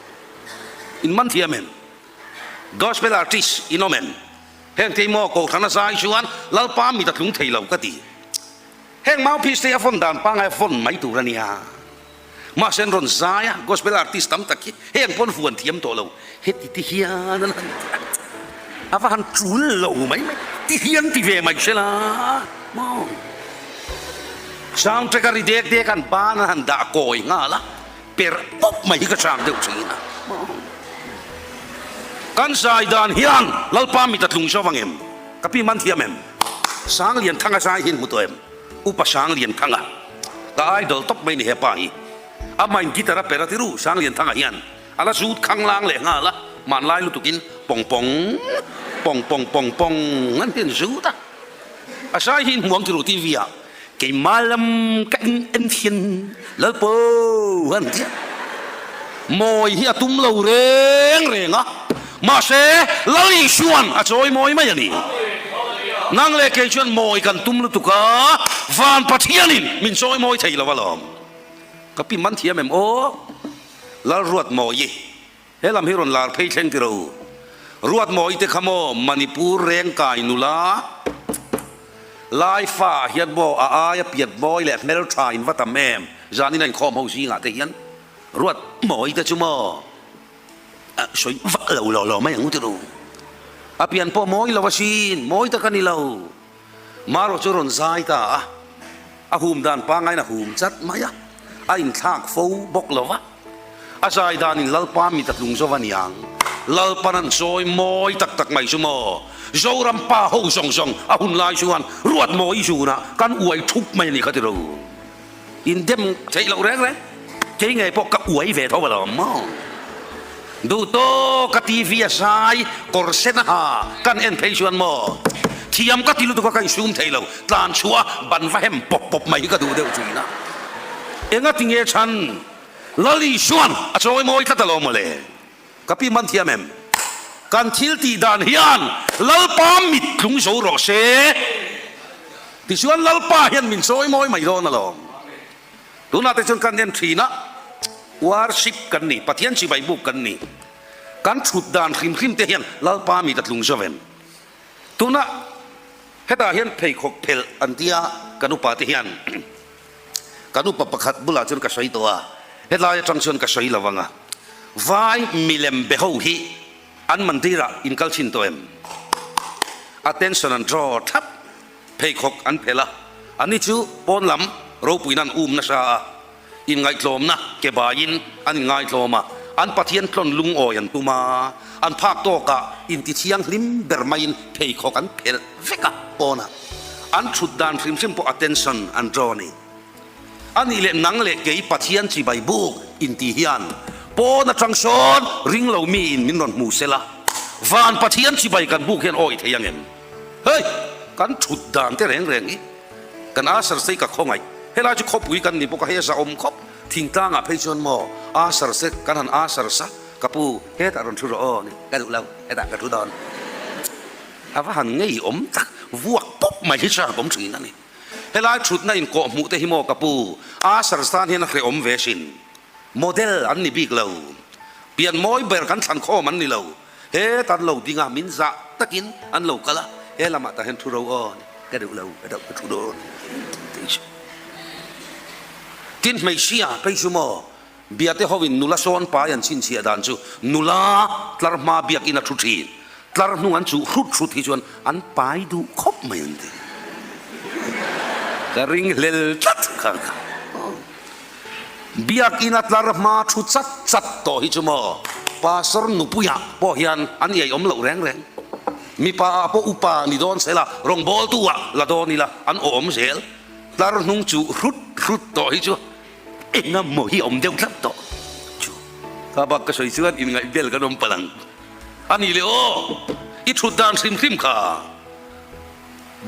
In man thiam em? Gospel artist in awm em? Heng te hi maw Kohhran a zai chuan Lalpa mit a tlung thei lo ka ti. Heng mouthpiece te hi a vawn dan pangngai a vawn mai tur a nia. Mahse an rawn zai a, gospel artist tam tak hi heng pawn vuan thiam tawh lo. Heti ti hian an han ti a, a va han tul lo mai mai. Ti hian ti ve mai se la maw? Sound track a ri dek dek an ban an han dah kawi nghal a, perh pawp mai hi ka chak deuh thin a. Kan zai dan hian Lalpa mit a tlung zo vang em? Ka pi man thiam em? Sanglianthanga zai hi in hmu tawh em? Upa Sanglianthanga ka idol tawp mai ni hepa hi. Amahin guitar a per a ti ru Sanglianthanga hian a la zut khanglang leh nghal a, hmanlai lutukin pawng pawng pawng pawng pawng pawng an ti an zut a. A zai hi in hmuang ti ru TV ah keimah lam ka in en thian Lalpo an ti a. Mawi hi a tum lo reng reng a, mahse Lal Isuan a chawi mawi mai a ni. Nang leh kei chuan mawi kan tum lutuk a, van Pathianin min chawi mawi thei lo alawm. Ka pi man thiam em aw? Lalruatmawi. He lam hi rawn lar phei thleng tiro u. Ruatmawi te kha maw Manipur reng kai nula Lai fa ah hian maw a aia pian mawi leh hmeltha in va tam em zanin a inkhawm ho zingah te hian Ruatmawi te chu maw sawi vak lo law law mai ang u tiro. A pian pawh mawi lo asin, mawi tak a ni lo. Marawh chu rawn zai ta a, a hum dan pangaiin a hum chat mai a, a inthlak fo bawk lo va. A zai danin Lalpa mit a tlung zo a niang. Lalpan an chawi mawi tak tak mai chu maw? Zoram pa ho zawng zawng a hun lai chuan ruat mawi zunah kan uai thup mai a ni kha ti ro. In dem theih loh reng reng. Kei ngei pawh ka uai ve tho alawm maw? Duh tawk ka TV a zai kawr sen a ha kan en phei chuan maw? Thiam ka ti lutuk a ka insum thei lo. Tlan chhuah a ban va hem pawp pawp mai hi ka duh deuh thin a. Enga ti nge chhan? Lal Isuan a chawi mawi tlat alawm mawle. Ka pi man thiam em? Kan thil tih dan hian Lalpa mit tlung zo rawh se. Tichuan Lalpa hian min chawi mawi mai dawn alawm. Tunah te chuan kan en thin a. Worship kan ni, Pathian chibai buk kan ni. Kan thut dan hrim hrim te hian Lalpa mit a tlung zo em? Tuna hetah hian pheikhawk phelh an tia kan upa te hian kan upa pakhat bulah chuan ka sawi tawh a, helai atang chuan ka sawi lo ang a, vai milem be ho hi an mandirah in kal thin tawh em? Attention an draw thlap. Pheikhawk an phelh a, anni chu pawn lam ropuina an um nasa a, inngaihtlawmna ke baiin an inngaitlawm a, an Pathian tlawn lungawi an tum a, an phak tawkah intithianghlim ber maiin pheikhawk an phelh vek a, pawnah an thut dan hrim hrim pawh attention an draw a ni. A nih leh nang leh kei Pathian chibai buk inti hian pawn atang sawn ringlo miin min rawn hmu sela, van Pathian chibai kan buk hian awi thei ang em? Hei! Kan thut dan te reng reng hi kan Asher se ka khawngaih. Helai chu khawpui kan ni bawk a, hei a zahawm khawp. Thingtlangah phei chuan maw Asher se kan han Asher sa, ka pu hetah rawn thu rawh aw ni, ka duh lo, hetah ka thu dawn. A va han ngeiawm tak, vuak pawp mai hi chak awm thin a ni. Helai thutna inkawh hmuh te hi maw ka pu Asher tan hian a hrehawm ve sin. Model an ni bik lo. Pian mawi ber kan thlan khawm an ni lo. He tan lo ding a, min zah takin an lo kal a, he lamah tah hian thu ro aw ni, ka duh lo, ka doh ka thu dawn tih chu. Tin hmeichhia phei chu maw, biate hovin nula sawn pai an chhinchhiah dan chu nula tlar hma biakin a thu thin, tlar hnung an chuh hrut hrut hi chuan an pai duh khawp mai an ti. Ka ringhlel tlat kha kha. Biakinn a tlar hma thu chat chat tawh hi chu maw Pastor nupuiah pawh hian an iai awm loh reng reng. Mipa ah pawh upa ni dawn sela rawngbawltu ah la dawn ila an awh awm zel. Tlar hnung chu hrut hrut tawh hi chu engemaw hi a awm deuh tlat tawh chu. Ka bak ka sawi chuan inngaih bel kan awm palh ang a ni le aw i thut dan hrim hrim kha.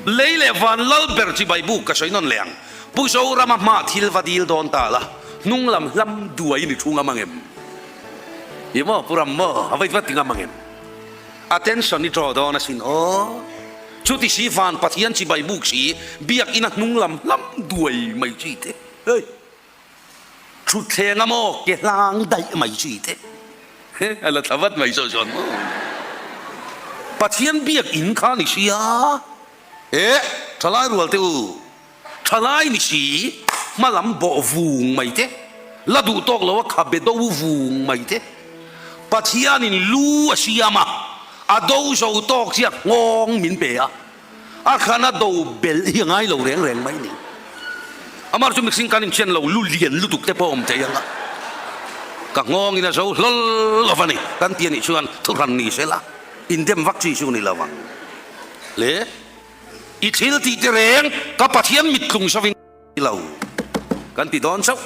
Lei leh van lal ber chi Baibuk ka sawi nawn leh ang. Pu Zorama hma thil va dil dawn ta la, hnung lam hlam duai ni thu ngam ang em? I maw Pu Ram maw a vei va ti ngam ang em? Attention i draw dawn asin aw. Chuti si van Pathian chi Baibuk si biakinn a hnung lam hlam duai mai chi te. Hei. Thutthleng a maw ke hlang daih mai chi te a la thla vat mai saw chuan maw Pathian biak in kha ni sia e thalai rual te u thalai ni si hma lam bawh vung mai te la duh tawk lo a khabe do vung mai te Pathian in lu a siam a a do zo tawk chiah nghawng min pe a. A hran a do belh hi a ngai lo reng reng mai ni. Amar chu mihring kan inchen lo lu lian lutuk te pawh awm thei ang a, ka nghawng in a zo hlawl lo va ni kan ti a nih chuan thuhran ni se la, indem vak chi chu ni lo ang le. I thil tih te reng ka Pathian mittlung sovin. Lo kan ti dawn chauh.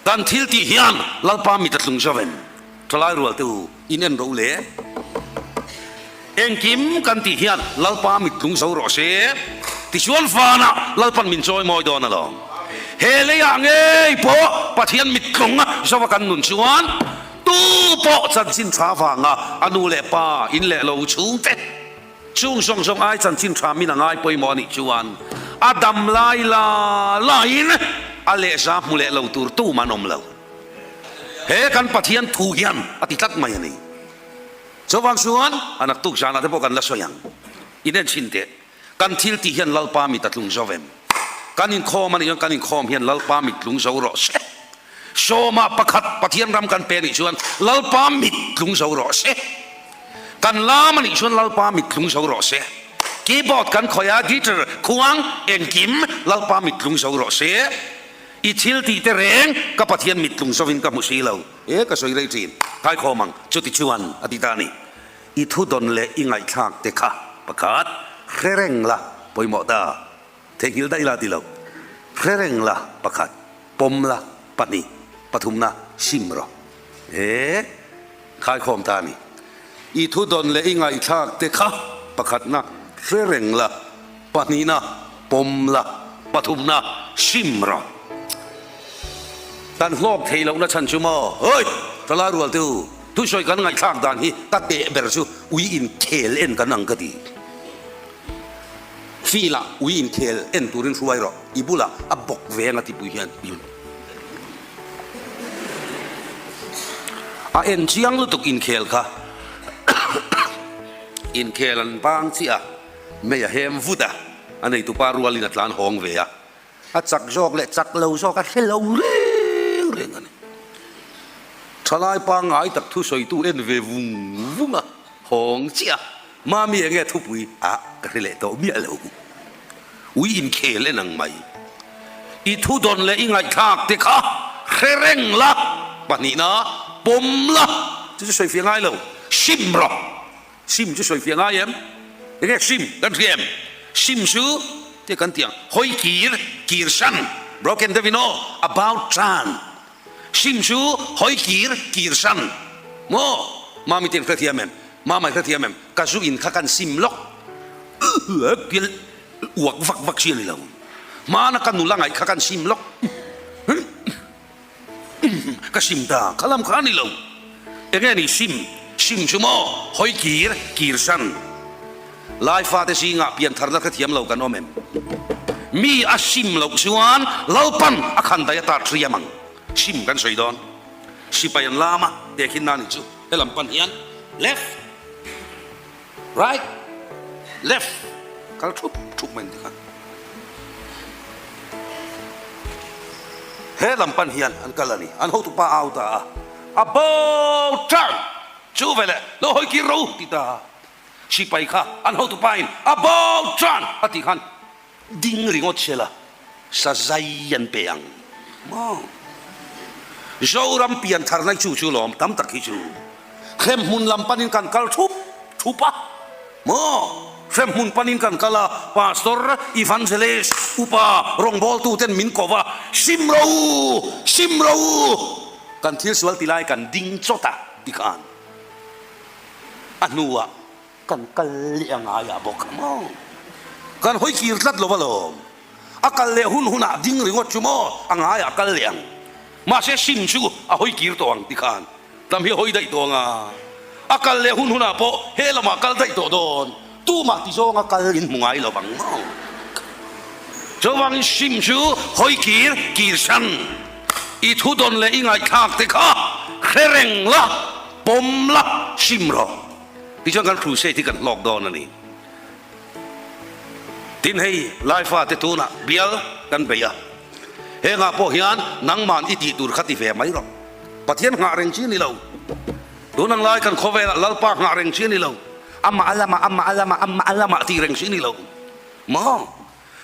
Kan thil tih hian Lalpa mit a tlung zo em? Thalai rual te u, in en ro le. Engkim kan tih hian Lalpa mit tlung zo rawh se. Tichuan vanah Lalpan min chawi mawi dawn alawm. He leiah ngei pawh Pathian mit tlung zova kan nun chuan tu pawh chanchin tha vanga a nu leh pa in leh lo chhungte, Chung zawng zawng ai chanchin tha min a ngai pawimawh a nih chuan a dam lai la laiin a lehza hmu leh lo tur tum an awm lo. He kan Pathian thu hian a ti tlat mai a ni. Chuvang chuan a naktuk zanah te pawh kan la sawi ang. In en chhin teh, kan thil tih hian Lalpa mit a tlung zo em? Kan inkhawm a nih chuan kan inkhawm hian Lalpa mit tlung zo rawh se. Sawmah pakhat Pathian ram kan pe nih chuan Lalpa mit tlung zo rawh se. Kan lam a nih chuan Lalpa mit tlung zo rawh se. Keyboard kan khawih a, guitar, khuang, engkim Lalpa mit tlung zo rawh se. I thil tih te reng ka Pathian mit tlung zovin ka hmu si lo. E ka sawi rei thin. Khaikhawm ang, chuti chuan a ti ta a ni. I thudawn leh i ngaihthlak te kha pakhat hre reng la pawimawh ta. Theihnghilh daih la ti lo. Hre reng la pakhat, pawm la pahnih, pathumna sim rawh. He khaikhawm ta a ni. I thudawn leh i ngaihthlak te kha pakhatna hre reng la, pahnihna pawm la, pathumna sim rawh. Kan hlawk theih lohna chhan chu maw? Hoi! Thalai rual te u, thusawi kan ngaihthlak dan hi ka teh ber chu ui inkhel en kan ang ka ti. Field-ah ui inkhel en turin hruai rawh, i bulah a bawk ve anga tipui hian i. A en chiang lutuk inkhel kha. Inkhel an bang chiah a, mei a hem vut a, a neitupa rualin a tlan hawng ve a. A chak zawk leh chak lo zawk a hre lo reng reng a ni. Thalai pangngai tak thusawitu en ve vung vung a, hawng chiah a, Mami enge thupui a ka hre leh tawh miah lo. Ui inkhel en ang mai. I thu dawn leh i ngaihthlak te kha hre reng la, pahnihna pawm la, chu chu sawifiah ngai lo, sim rawh. Sim chu sawifiah ngai em? Enge sim kan hria em? Sim chu te kan tih ang, hawi kir, kir san, broken deuhin aw, about turn. Sim chu hawi kir, kir san. Maw? Mami te an hrethiam em? Mama i hrethiam em? Ka zu in kha kan sim lawk. Pial uak vak vak si a ni lo. Hmana ka nula ngaih kha kan sim lawk. Ka sim ta, kha lam kha a ni lo. Enge ni sim? Sim chu maw? Hawi kir, kir san. Lai fate zingah piantharna hrethiam lo kan awm em? Mi a sim loh chuan Lalpan a khan daih ata ṭhiam ang. Sim kan sawi dawn. Sipai an lam a, tehkhin nan hi chu helam pan hian left, right, left kal thup thup mai ni kha. He lam pan hian an kal a ni. An hotupa a au ta a, About turn! Chu veleh lo hawi kir ro ti ta a. Sipai kha an hotupa in About turn! a tih khan Ding ringawt se la, sa zai an pe ang maw? Zoram pian tharna hi chu chu lawm tam tak hi chu hremhmun lam panin kan kal thup thup a maw? Hremhmun panin kan kal a, Pastor, Evangelist, Upa, rawngbawltu ten min ko va, sim ro u, sim ro u, kan thil sual ti lai kan ding chawt a tikhan a hnuah Kan kal leh a ngai ah bawk maw? Kan hawi kir tlat lo alawm. A kal leh hun hunah ding ringawt chu maw a ngai ah kal leh ang. Mahse sim chu a hawi kir tawh ang tikhan tam hi a hawi daih tawh ang a. A kal leh hun hunah pawh he lamah kal daih tawh dawn. Tumah ti zawnga kal in hmu ngai lo vang maw? Chuvangin sim chu hawi kir kir san. I thu dawn leh i ngaihthlak te kha hre reng la, pawm la, sim rawh. Tichuan kan crusade hi kan hlawk dawn a ni. Tin hei Laifa te tunah bial kan bei a, hengah pawh hian nangman i tih tur kha ti ve mai rawh. Pathian nghah reng chi a ni lo. Tun ang lai kan khawvelah Lalpa nghah reng chi a ni lo. Amah a lamah, amah a lamah, amah a lamah tih reng chi a ni lo. Maw?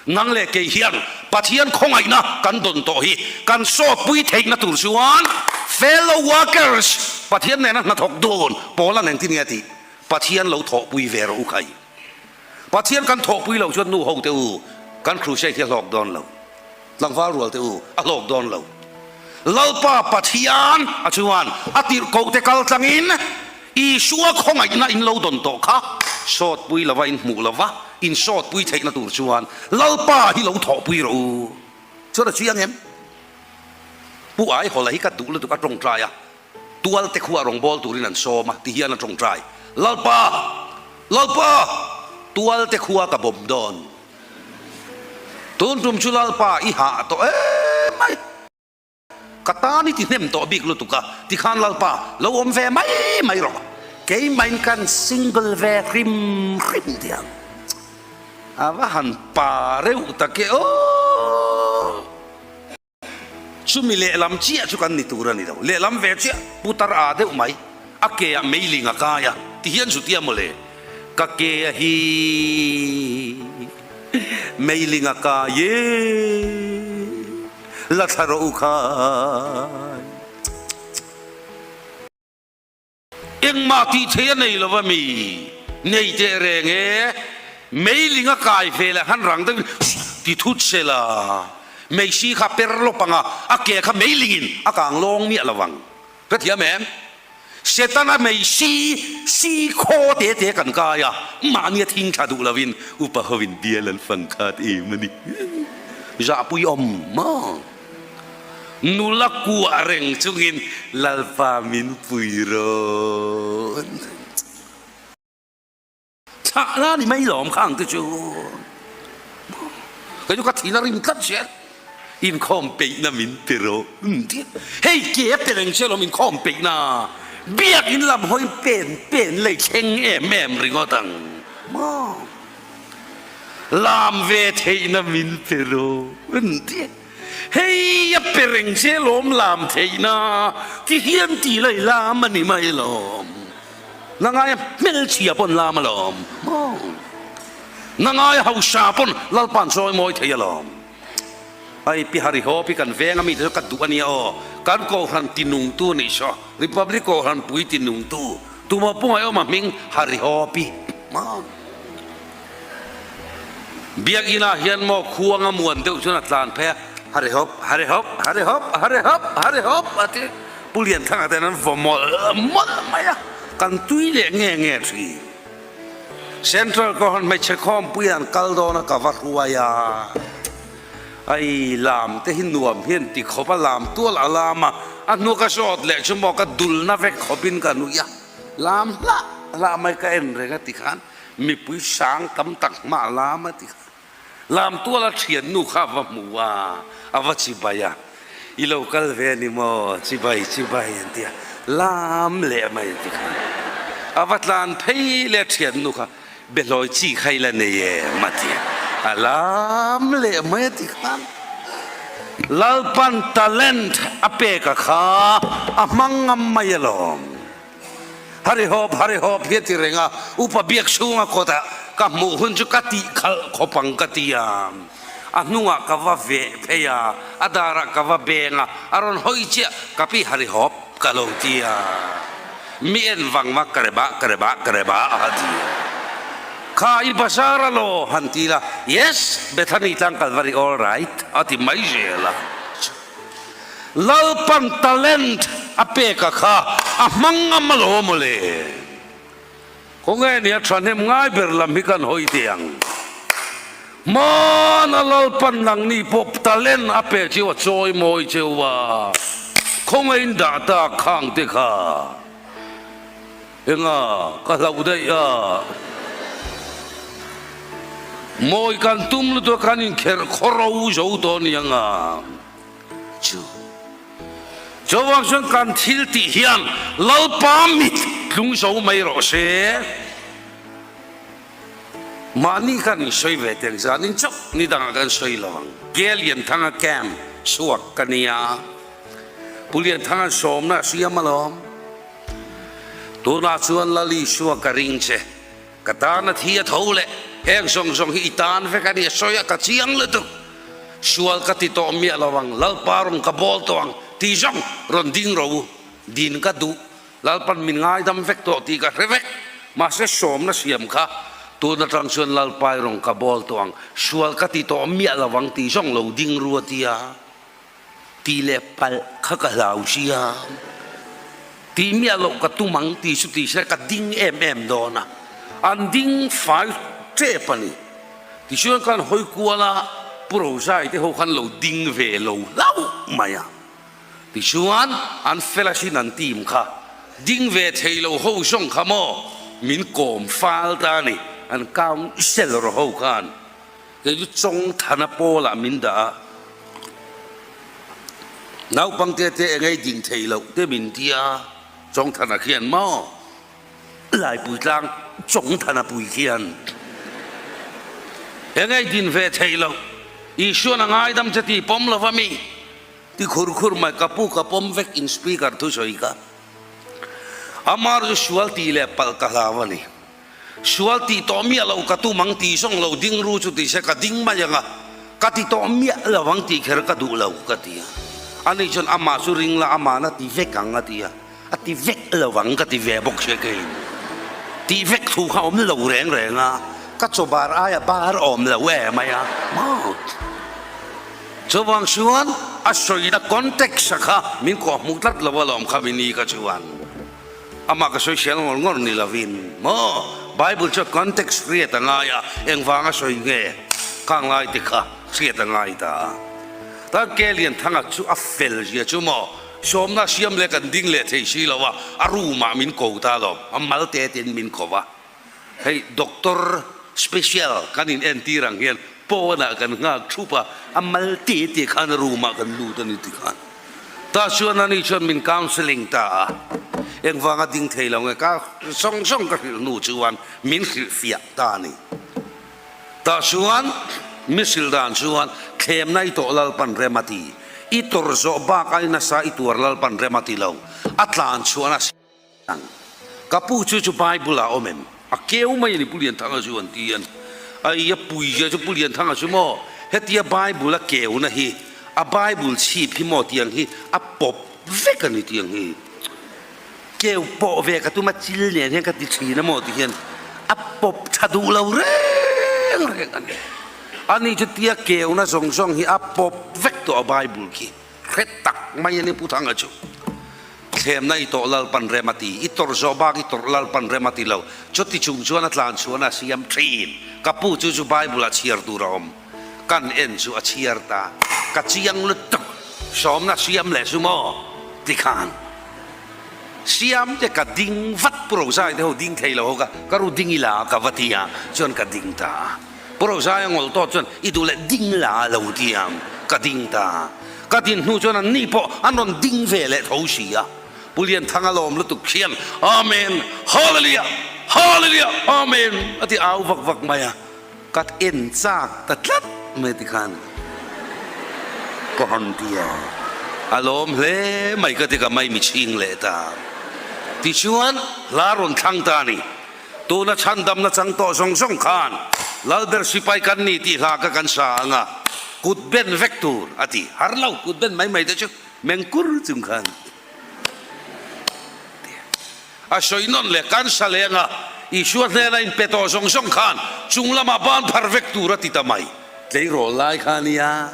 Nang leh kei hian Pathian khawngaihna kan dawn tawh hi kan sawtpui theihna tur chuan fellow workers, Pathian nena hnathawk dun pawl an engtin nge tih Pathian lo thawhpui ve rawh u khai. Pathian kan thawhpui loh chuan nu ho te u kan crusade hi a hlawk dawn lo. Tlangval rual te u a hlawk dawn lo. Lalpa Pathian a chuan a tirhkoh te kal tlangin Isua khawngaihna in lo dawn tawh kha sawtpui lova in hmuh lova in sawtpui theihna tur chuan Lalpa hi lo thawhpui rawh u. Chuan a chiang em? Pu Aihawla hi ka duh lutuk a tawngtai a, tualte khuah rawngbâwl turin an sawm a, tihian a tawngtai, Lalpa! Lalpa! Tualte khua ka bawm dawn. Tun tum chu Lalpa i hah tawh em mai. Ka tan i ti hnem tawh bik lutuk a, tikhan Lalpa lo awm ve mai mai rawh. Keimahin kan single ve hrim hrim tiang a va han pa reuh tak e aw. Chumi lehlam chiah chu kan ni tur a ni lo, lehlam ve chiah putar aa deuh mai, a ke ah meiling a kai a, tihian chutia mawle ka ke a hi meiling a kai e. La thla rawh u khai. Engmah tih thei a nei lo va mi nei teh reng e. Meiling a kai ve leh han rang deuhin ti thut se la, meisi kha per lawp ang a, a ke kha meilingin a kang lawng miah lo vang. Ka thiam em? Setana mei si si khaw te te kan kai a, mahni a thing tha duh lovin upa hovin bial an fang khat em a ni. Zahpui awm maw? Nula kuah reng chungin Lalpa min pui rawn. Thlah la ni mai lawm kha ang te chu. Kei chu ka thina rim tlat zel. Inkhawm peihna min pe rawh. Hei ke a pe reng che lawm inkhawm peihna. Biakin lam hawi pen pen lei thleng em em ringawt ang maw? Lam ve theihna min pe rawh an ti. Hei a pe reng che lawm lam theihna ti hian ti lai lam a ni mai lawm. Na ngaia hmelchhia pawn lam alawm maw? Na ngaia hausa pawn Lalpa'n chawi mawi thei alawm. Hei Pi Harihawp hi kan veng ami te chu ka duh a nia aw. Kan Kohhran tinungtu a nih saw. Republic Kohhran pui tinungtu. Tuma pungai awm a hming Harihawp hi maw? Biakinn ah hian maw khuang a muan deuh chuan a tlan phei a, Harihawp, Harihawp, Harihawp, Harihawp, Harihawp a ti. Pu Lianthanga ten an vaw mawlh mawlh mai a, kan tui leh nge nge thin. Central Kohhran hmeichhe khawmpui an kal dawn a ka va hruai a, ai lam te hi nuam hian ti khawp a lam tual a lam a, a hnu ka zawt leh chu maw ka dulna vek khawpin ka nuih a, lam hlah hlah mai ka en reng a ti khan mipui sang tam tak hma a lam a ti khan. Lamtuala thiannu kha a va hmu a, a va chibai a, I lo kal ve a ni maw? Chibai, chibai an ti a, lam leh mai an ti kha. A va tlan phei leh a thiannu kha, Behlawi chi kha i la nei em? a ti a, a lam leh mai a ti khan. Lalpan talent a pek a kha a hmang ngam mai alawm. Harihawp, harihawp hi a ti reng a, upa biak chhunga kawtah ka hmuh hun chu ka tih khalh khawp ang ka ti a, a hnungah ka va veh phei a, a darah ka va beng a, a rawn hawi chiah, ka pi harihawp ka lo ti a, mi en vang va ka reba, ka reba, ka reba a ti a, kha i bazar a law han ti la, yes, Bethany tlang Kalvari all right a ti mai zel a. Lalpan talent a pek a kha a hmang ngam alawm maw le? Khawnge nia thahnem ngai ber lam hi kan hawi teh ang. Hmana Lalpan nangni pawh talent a pe cheu a chawi mawi cheu a, khawnge in dah tak khang te kha? Enga ka hlauh daih a. Mawi kan tum lutuk a kan inkherh khawro zo tawh a ni ang a. Chu chuvang chuan kan thil tih hian Lalpa mit tlung zo mai rawh se. Mahni kan insawi ve teng zanin chauh ni dangah kan sawi lo ang. Ke Lianthanga camp chhuak ka nia. Pu Lianthanga sawmna a siam alawm. Tunah chuan Lal Isua ka ring che. Ka tan a thi a tho leh heng zawng zawng hi i tan vek a ni a sawi a, ka chiang lutuk. Sual ka ti tawh miah lo ang, Lalpa rawn ka bawl tawh ang tih zawng rawn ding ro u. Din ka duh, Lalpan min ngaidam vek tawh tih ka hre vek. Mahse sawmna siam kha tun atang chuan Lalpa i rawn ka bawl tawh ang, sual ka ti tawh miah lo ang tih zawng lo ding ru a ti a. Tih leh palh kha ka hlau sia, tih miah loh ka tum ang tih chu tih se ka ding em em dawn a, an ding fai tep a ni. Tichuan khan hawi kual a, Pu Rozai te ho khan lo ding ve lo hlauh mai a. Tichuan an fel asin an team kha, ding ve thei lo ho zawng kha maw min kawm fal ta a ni, an councellor ho khan. Kei chu Chawngthana pawlah min dah a, naupangte te eng ei ding thei loh te min ti a, Chawngthana khian maw Laipui tlang Chawngthana pui khian eng ei din ve thei loh, Isuan a ngaidam che tih pawm lova mi ti khur khur mai, ka pu ka pawm vek in speaker thusawi kha amar chu sual tih leh palh ka hlau a ni. Sual tih tawh miah loh ka tum ang tih zawng lo ding ru chu ti se ka ding mai ang a, ka ti tawh miah lo ang tih kher ka duh lo ka ti a. Ani chuan amah chu ring la amahna ti vek ang a ti a, a ti vek lo ang ka ti ve bawk sia keiin. Tih vek thu kha awm lo reng reng a, ka chaw bar aia bar awm lo e mai a maw. Chuvang chuan a sawina context a kha min kawhhmuh tlat lo alawm kha mi ni kha chuan. Amah ka sawi hrial ngawr ngawr ni lovin maw Bible chuan context hriat a ngai a, engvanga sawi nge khang lai te kha hriat a ngai ta a. Tan ke Lianthanga chu a fel zia chu maw sawmna siam leh kan ding leh thei si lo a, a room ah min ko ta lo, a mal te ten min ko va. Hei doctor special kan in entir ang hian pawnah kan nghak thup a, a mal te te khan room ah kan lut a ni ti khan. Tah chuan ani chuan min counselling ta a, engvanga ding thei lo nge ka zawng zawng ka hrilh hnu chuan min hrilhfiah ta a ni. Tah chuan mi hrilh dan chuan thlemna i tawh Lalpan rem a ti, i tawrh zawh bak ai nasa i tuar Lalpan rem a ti lo, a tlan chhuahna Ang. Ka pu chu chu Bible ah awm em? A keu mai a ni Pu Lianthanga chu an ti a ni. Ai a pui zia chu Pu Lianthanga chu maw hetia Bible a keuna hi a Bible chhip hi maw tiang hi a pawp vek a ni tiang hi. Keu pawh ve ka tum a chil nen hian ka ti thin a maw ti hian a pawp tha duh lo reng reng a ni. Ani chu tia keuna zawng zawng hi a pawp vek tawh a Bible khi. Hre tak mai a ni Pu Thanga chu. Thlemna i tawh Lalpan rem a ti, i tawrh zawh bak i tawrh Lalpan rem a ti lo. Chuti chung chuan a tlan chhuan a siam thin. Ka pu chu chu Bible ah chhiar tur a awm. Kan en chu a chhiar ta. Ka chiang lutuk. Sawmna siam leh chu maw? Ti khan. Siam te ka ding vat Pu Rozai te ho ding thei lo ho ka ka ru ding ila ka va ti a chuan ka ding ta a. Pu Rozaia ngawlh tawh chuan i duh leh ding la a lo ti ang, ka ding ta. Ka din hnu chuan anni pawh an rawn ding ve leh tho si a. Pu Lianthanga lawm lutuk khian Amen! Hallelujah! Hallelujah! Amen! a ti au vak vak mai a. Ka en chak ta tlat mai ti khan ka rawn ti a. A lawm hle mai ka ti ka mai mi chhing leh ta. Tichuan hla rawn thlang ta a ni. Tuna chhandamna chang tawh zawng zawng khan Lalber sipai kan ni tih hla kha kan sa ang a, kut ben vek tur a ti. Har lo, kut ben mai mai te chu mengkur chung khan ti a. A sawi nawn leh kan sa leh ang a, Isua hnena inpe tawh zawng zawng khan chung lamah ban phar vek tur a ti ta mai. Tleirawl lai kha nia.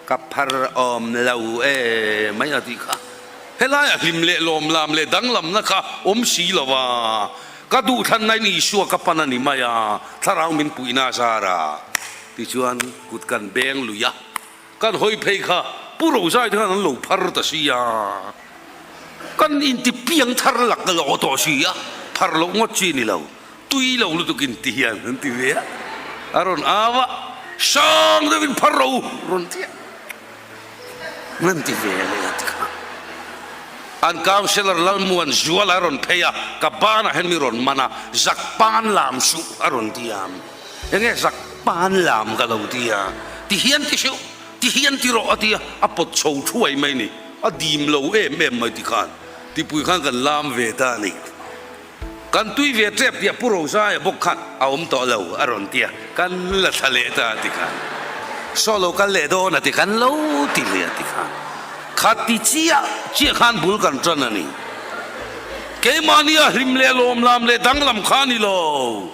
Ka phar awm lo e mai a tih kha. Helaiah hlim leh lawmlam leh danglamna kha awm si lo a, ka duhthlanna in Isua ka pan a ni mai a, thlarau min puihna a zar a. Tichuan kut kan beng lui a, kan hawi phei kha Pu Rozai te khan an lo phar ta si a, kan inti piang thar lak lawh tawh si a, phar loh ngawt chi ni lo. Tui lo lutuk in ti hian an ti ve a, a rawn au a, sang deuh in phar ro rawn ti a, an ti ve leh a ti kha. An councillor Lalmuan Zuala a rawn phei a, ka banah hian mi rawn man a, zak pan lam suh a rawn ti a, enge zak pan lam ka lo ti a, ti hian ti suh, ti hian ti rawh a ti a, a pawt chho thuai mai ni, a dim lo em em mai ti khan, tipui khan kan lam ve ta a ni. Kan tui ve tep tih a Pu Rozaia bawk khan a awm tawh lo a rawn ti a, kan la thla leh ta a ti khan. Saw lo kal leh dawn a ti khan lo ti leh a ti khan. Kha ti chiah chiah khan bul kan tan a ni. Keimahni a hlim leh lawmlam leh danglam kha a ni lo.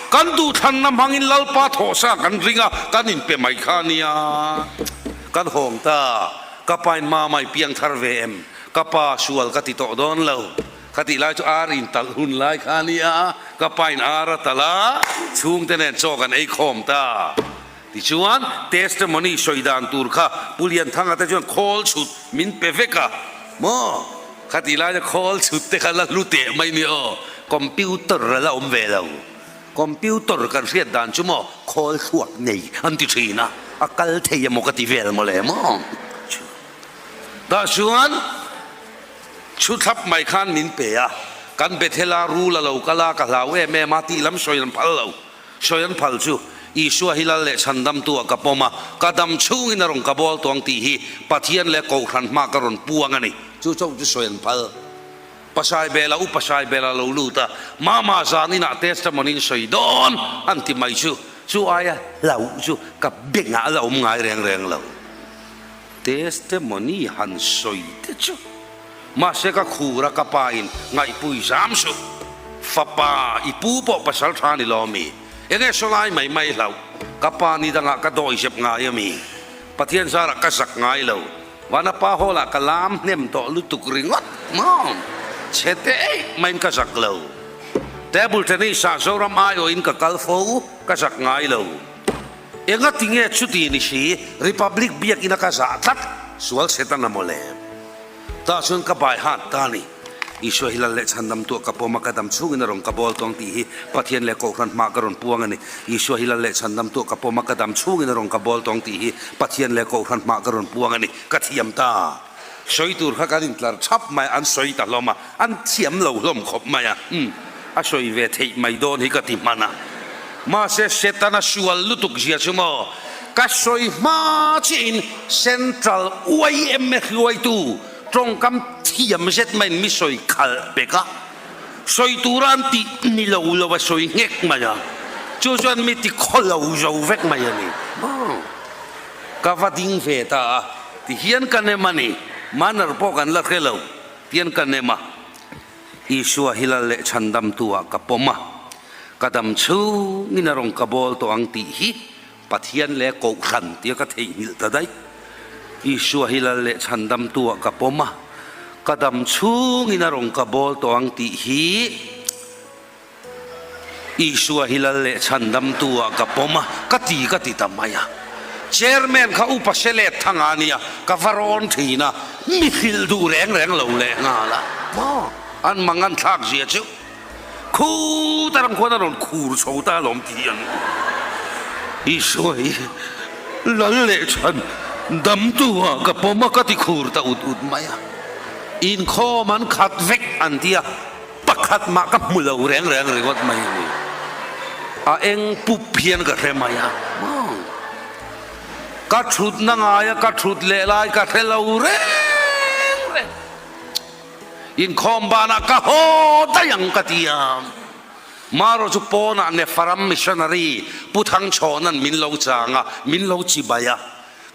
Kan duhthlanna hmangin Lalpa thawhsa kan ring a, kan inpe mai kha a nia. Kan hawng ta, ka pain mamai piang thar ve em? Ka pa sual ka ti tawh dawn lo. Ka tih lai chu ar in talh hun lai kha a ni a, ka pa in ar a talh a, chhungte nen chaw kan ei khawm ta. Tichuan, testimony sawi dan tur kha Pu Lianthanga te chuan khawl chhut min pe vek a, maw? Ka tih laia khawl chhut te kha la hlu teh mai ni aw, computer a la awm ve lo. Computer kan hriat dan chu maw khawl thluak nei an ti thin a, a kal thei emaw ka ti vel maw le maw? Tah chuan. Chhu thlap mai khan min pe a, kan Bethel-a rul a lo kal a, ka hlau em em a tih lam sawi an phal lo. Sawi an phal chu, Isua hi lal leh chhandamtu ah ka pawm a, ka dam chhungin a rawn ka bawl tawh ang tih hi Pathian leh Kohhran hma ka rawn puang a ni. Chu chauh chu sawi an phal. Pasaibela, Upa Saibela a lo lut a, Mama zan inah testimony in sawi dawn an ti mai chu, chu aia hlauh chu ka bengah a la awm ngai reng reng lo. Testimony han sawi te chu mahse ka khur a ka pa in ngaihpui zam suh. Fapa i pu pawh pasal tha ni lo ami? Enge saw lai mai mai hlauh? Ka pa ni dangah ka dawi zep ngai ami? Pathian zarah ka zak ngai lo. Vana pa hall ah ka lam hnem tawh lutuk ringawt maw? Chhe te eih maiin ka zak lo. Table tennis ah Zoram aiawhin ka kal fo, ka zak ngai lo. Enga ti nge chuti ni si, Republic biakina ka zah tlat, sual Setana mawle. Tah chuan ka bai hat ta ni. Isua hi lal leh chhandam tuah ka pawm a, ka dam chhungin a rawn ka bawl tawng tih hi Pathian leh Kohhran hmah ka rawn puang a ni. Isua hi lal leh chhandam tuah ka pawm a, ka dam chhungin a rawn ka bawl tawng tih hi Pathian leh Kohhran hmah ka rawn puang a ni. Ka thiam ta. Sawi tur kha kan intlar thap mai a, an sawi ta hlawm a, an thiam lo hlawm khawp mai a, umm, a sawi ve theih mai dawn hi ka ti hman a. Mahse Setana sual lutuk zia chu maw, ka sawi hma chiahin Central yma hruaitu tawngkam thiam zet maiin mi sawi khalh pek a, sawi tura an tih ni lo lo a sawi nghek mai a, chu chuan mi ti khaw lo zo vek mai a ni maw. Ka va ding ve ta a, ti hian ka nem a ni, manner pawh kan la hre lo, tian ka nem a. Isua hi lal leh chhandamtu ah ka pawm a, ka dam chhungin a rawn ka bawl tawh ang tih hi Pathian leh Kohhran tia ka theihnghilh ta daih. Isua hi lal leh chhandamtu ah ka pawm a, ka dam chhungin a rawn ka bawl tawh ang tih hi Isua hi lal leh chhandamtu ah ka pawm a, ka ti ka ti ta mai a. Chairman kha upa se let thang a nia, ka va rawn thin a, mi hrilh duh reng reng lo leh nghal a. Maw? An mang an thlak zia chu khuta ram khuan a rawn khur chho ta alawm ti ang. Isua hi lal leh chhandamtu ah ka pawm a, ka ti khur ta ut ut mai a. Inkhawm an khat vek an ti a. Pakhat mah ka hmu lo reng reng ringawt mai a ni. A eng pup hian ka hre mai a. Ka thutna ngaia ka thut leh lai ka hre lo reng reng. Inkhawm banah ka haw daih ang ka ti a. Marawh chu pawnah Nefaram Missionary Pu Thangchhawna'n min lo chang a, min lo chibai a.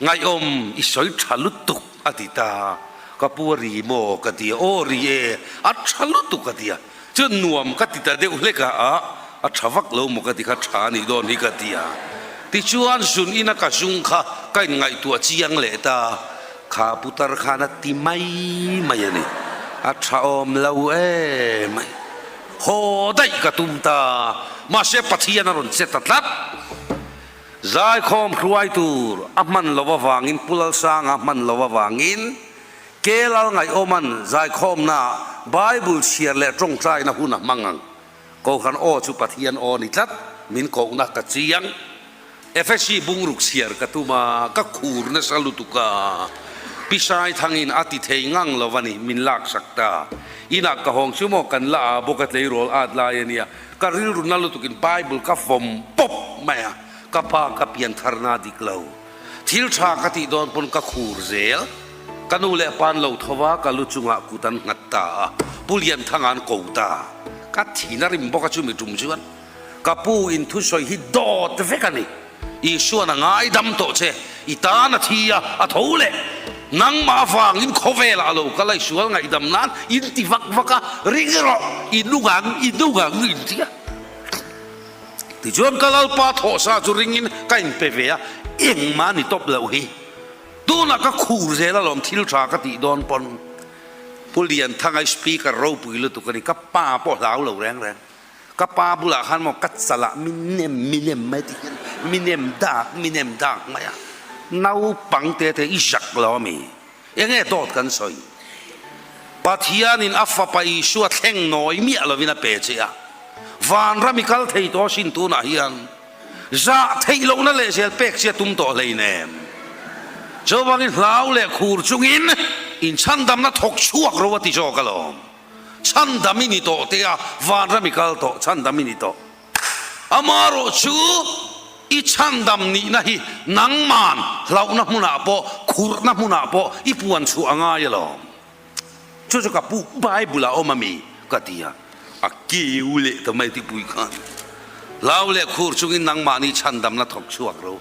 Ngaihawm i sawi tha lutuk a ti ta. Ka pu a ri maw ka ti a, aw ri e, a tha lutuk a ti a. Chuan nuam ka ti ta deuh hlek a, a a tha vak lo maw ka ti kha, tha a nih dawn hi ka ti a. Tichuan zun ina ka zung kha ka inngaihtuah chiang leh ta, kha putar khan a ti mai mai a ni, a tha awm lo em mai. Haw daih ka tum ta, mahse Pathian a rawn che ta tlat. Zaikhawm hruai tur a hman lo avangin Pu Lalsanga hman lo avangin Ke Lalngaihawma'n zaikhawmnaah Bible chhiar leh tawngtaina hun a hmang ang. Kohhran aw chu Pathian aw ni tlat, min kohna ka chiang. Efesi bungruk chhiar ka tum a, ka khur nasa lutuk a, Pi Saithangin a ti thei ngang lo a ni, min laksak ta. Inah ka hawng chu maw kan la a bawk a tleirawl at lai a nia. Ka rilru na lutukin Bible ka fawm pawp mai a, ka pa ka piantharna dik lo. Thil tha ka tih dawn pawn ka khur zel. Ka nu leh pa'n lo tho va, ka lu chungah kut an nghat ta a, Pu Lianthanga an ko ta. Ka thin a rim bawk a chumi tum chuan ka pu in thusawi hi dawt vek a ni. Isuan a ngaidam tawh che, i tan a thi a, a tho leh. Nangmah avangin khawvelah a lo kal a, i sual ngaihdam nan in ti vak vak a, ring rawh, i nung ang, i nung ang in ti a. Tichuan ka Lalpa thawhsa chu ringin ka inpe ve a, engmah ni tawp loh hi. Tunah ka khur zel alawm thil tha ka tih dawn pawn. Pu Lianthanga i speaker ropui lutuk a ni, ka pa pawh hlau lo reng reng. Ka pa bulah khan maw ka chalah mi nem mi nem mai ti hian mi nem dak mi nem dak mai a, naupang te te i zak lo ami? Enge dawt kan sawi? Pathianin a fapa Isua thleng nawi miah lovin a pe che a, vanram i kal thei tawh asin tunah hian zah theih lohna leh zel pek che a tum tawh hleinem. Chuvangin hlau leh khur chungin inchhandamna thawk chhuak ro a ti zawk alawm. Chhandam i ni tawh te a, vanram i kal tawh, chhandam i ni tawh. Amarawh chu i chhandam nihna hi nangman hlauhna hmunah pawh, khurhna hmunah pawh i puan chhuah a ngai alawm. Chu chu ka pu Bible ah awm a mi? ka ti a, a keu leh ta mai tipui khan. Hlau leh khur chungin nangmahni chhandamna thawk chhuak ro.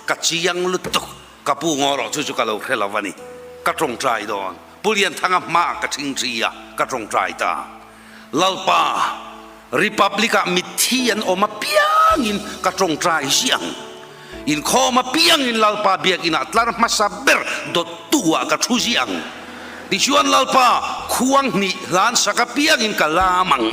Ka chiang lutuk, ka pu ngaw rawh chu chu ka lo hre lo a ni, ka tawngtai dawn. Pu Lianthanga hmaah ka ṭhingṭhi a, ka ṭawngṭai ta. Lalpa, Republic-ah mitthi an awm apiangin ka ṭawngṭai ziah ang. Inkhawm apiangin Lalpa biakinah tlar hmasa ber dawttu-ah ka ṭhu ziah ang. Tichuan Lalpa, khuang hnih hlan sak apiangin ka lam ang.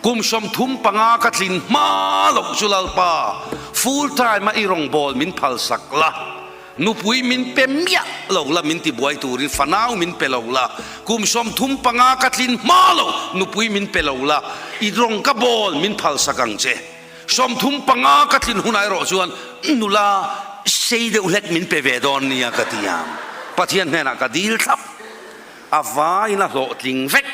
Kum 35 ka tlin hma loh chu Lalpa, full time-a i rawngbâwl min phalsak la. Nupui min pe miah lo la, min ti buai turin fanau min pe lo la, kum 35 ka tlin hma lo nupui min pe lo la, i rawng ka bawl min phalsak ang che. 35 ka tlin hunah erawh chuan nula sei deuh hlek min pe ve dawn nia ka ti ang. Pathian hnenah ka dil thlap. A vaiin a hlawhtling vek.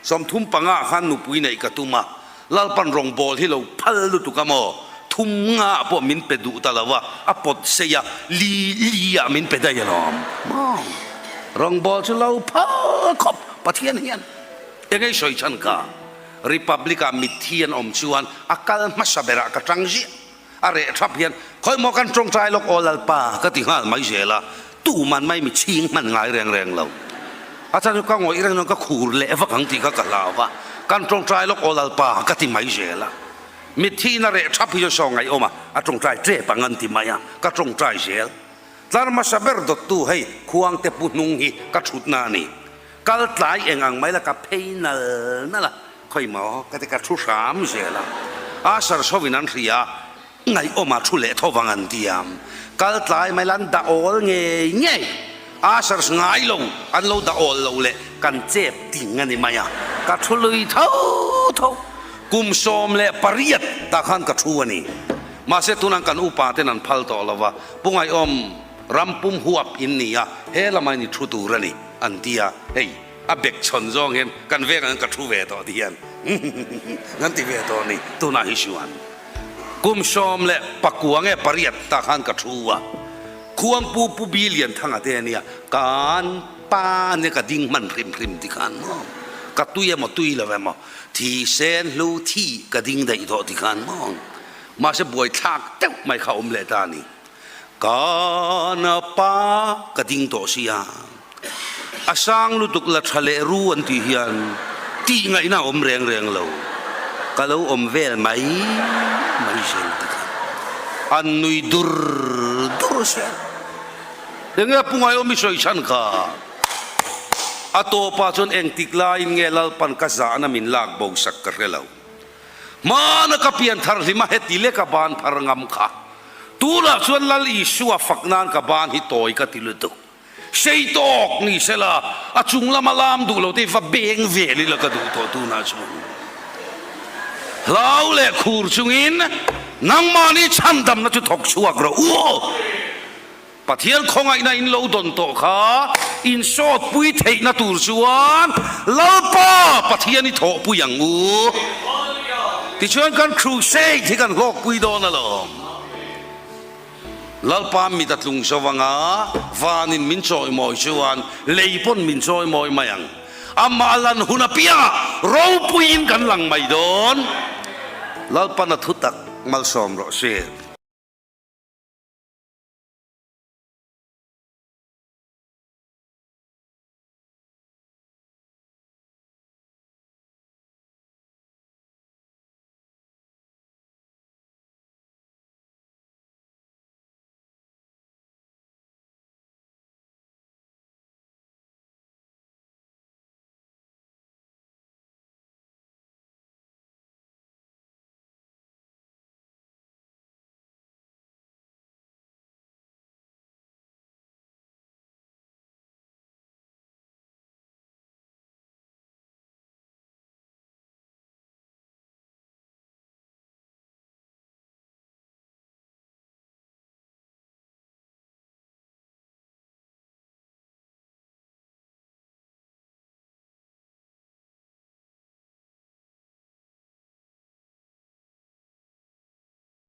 35 ah khan nupui neih ka tum a, Lalpan rawngbawl hi lo phal lutuk a maw? Thum nga ah pawh min pe duh ta lo a, a pawt sei a, li li ah min pe daih alawm maw? Rawngbawl chu lo phal khawp Pathian hian engei sawi chhan ka? Republic ah mitthi an awm chuan a kal hmasa berah ka tang ziah. A reh thap hian khawi maw kan tawngtai lawk aw Lalpa ka ti nghal mai zel a, tuman mai mi chhing hman ngai reng reng lo. A chhan chu ka ngawih reng chuan ka khur leh vak ang tih kha ka hlau a, kan tawngtai lawk aw Lalpa ka ti mai zel a. Mitthi in a reh thap hi chuan saw ngaihawm a, a tawngtai tep ang an ti mai a, ka tawngtai zel. Tlar hmasa ber dawttu hei khuangte pu hnung hi ka thutna a ni. Kal tlai eng ang mai la ka phei nal nal a, khawi maw ka ti ka thu hram zel a, a sarchho in an hria a, ngaihawm a thu leh tho vang an ti a, kal tlai mai la an dah awl ngei ngei, a sarch ngai lo an lo dah awl lo leh kan chep ding a ni mai a, ka thu lui tho tho, kum 18 tah khan ka thu a ni, mahse tunah kan upa ten an phal tawh lo va, Pu Ngaihawm ram pum huap in ni a, he lamah in i thu tur a ni. An ti a, hei a bek chhawn zawng hian kan veng ang ka thu ve tawh ti hian kan ti ve tawh a ni. Tunah hi chuan kum 19 nge pariat tah khan ka thu a, Khuangpu Pu Bi Lianthanga te ania kan pa ania ka ding hman hrim hrim ti khan maw ka tui emaw tui lo emaw thi sen hlu thi ka ding daih tawh ti khan maw mahse buaithlak deuh mai kha awm leh ta a ni. Ka na pa ka ding tawh sia, a sang lutuk la tha leh ru an tih hian tih ngaihna a awm reng reng lo, ka lo awm vel mai mai zel ti kha an nui dur dur zel. Enge a pungai awm i sawi chhan kha? A tawpah chuan engtik laiin nge Lalpan ka zahna min lak bo sak ka hre lo. Hmana ka pian thar hlim a heti lek a ban phar ngam kha. Tunah chuan Lal Isua fak nan ka ban hi tawi ka ti lutuk. Sei tawk ni sela a chung lama lam duh lo te hi va beng vel ila ka duh tawh tunah chuan. Hlau leh khur chungin nangmahni chhandamna chu thawk chhuak rawh u. Pathian khawngaihna in lo dawn tawh kha in sawtpui theihna tur chuan Lalpa Pathian i thawhpui ang u. Tichuan kan crusade hi kan hlawkpui dawn alawm. Lalpa mit a tlung zo anga vanin min chawimawi chuan lei pawn min chawimawi mai ang. Amah lan hun apiangah ropuiin kan lang mai dawn. Lalpan a thutak malsawm rawh se.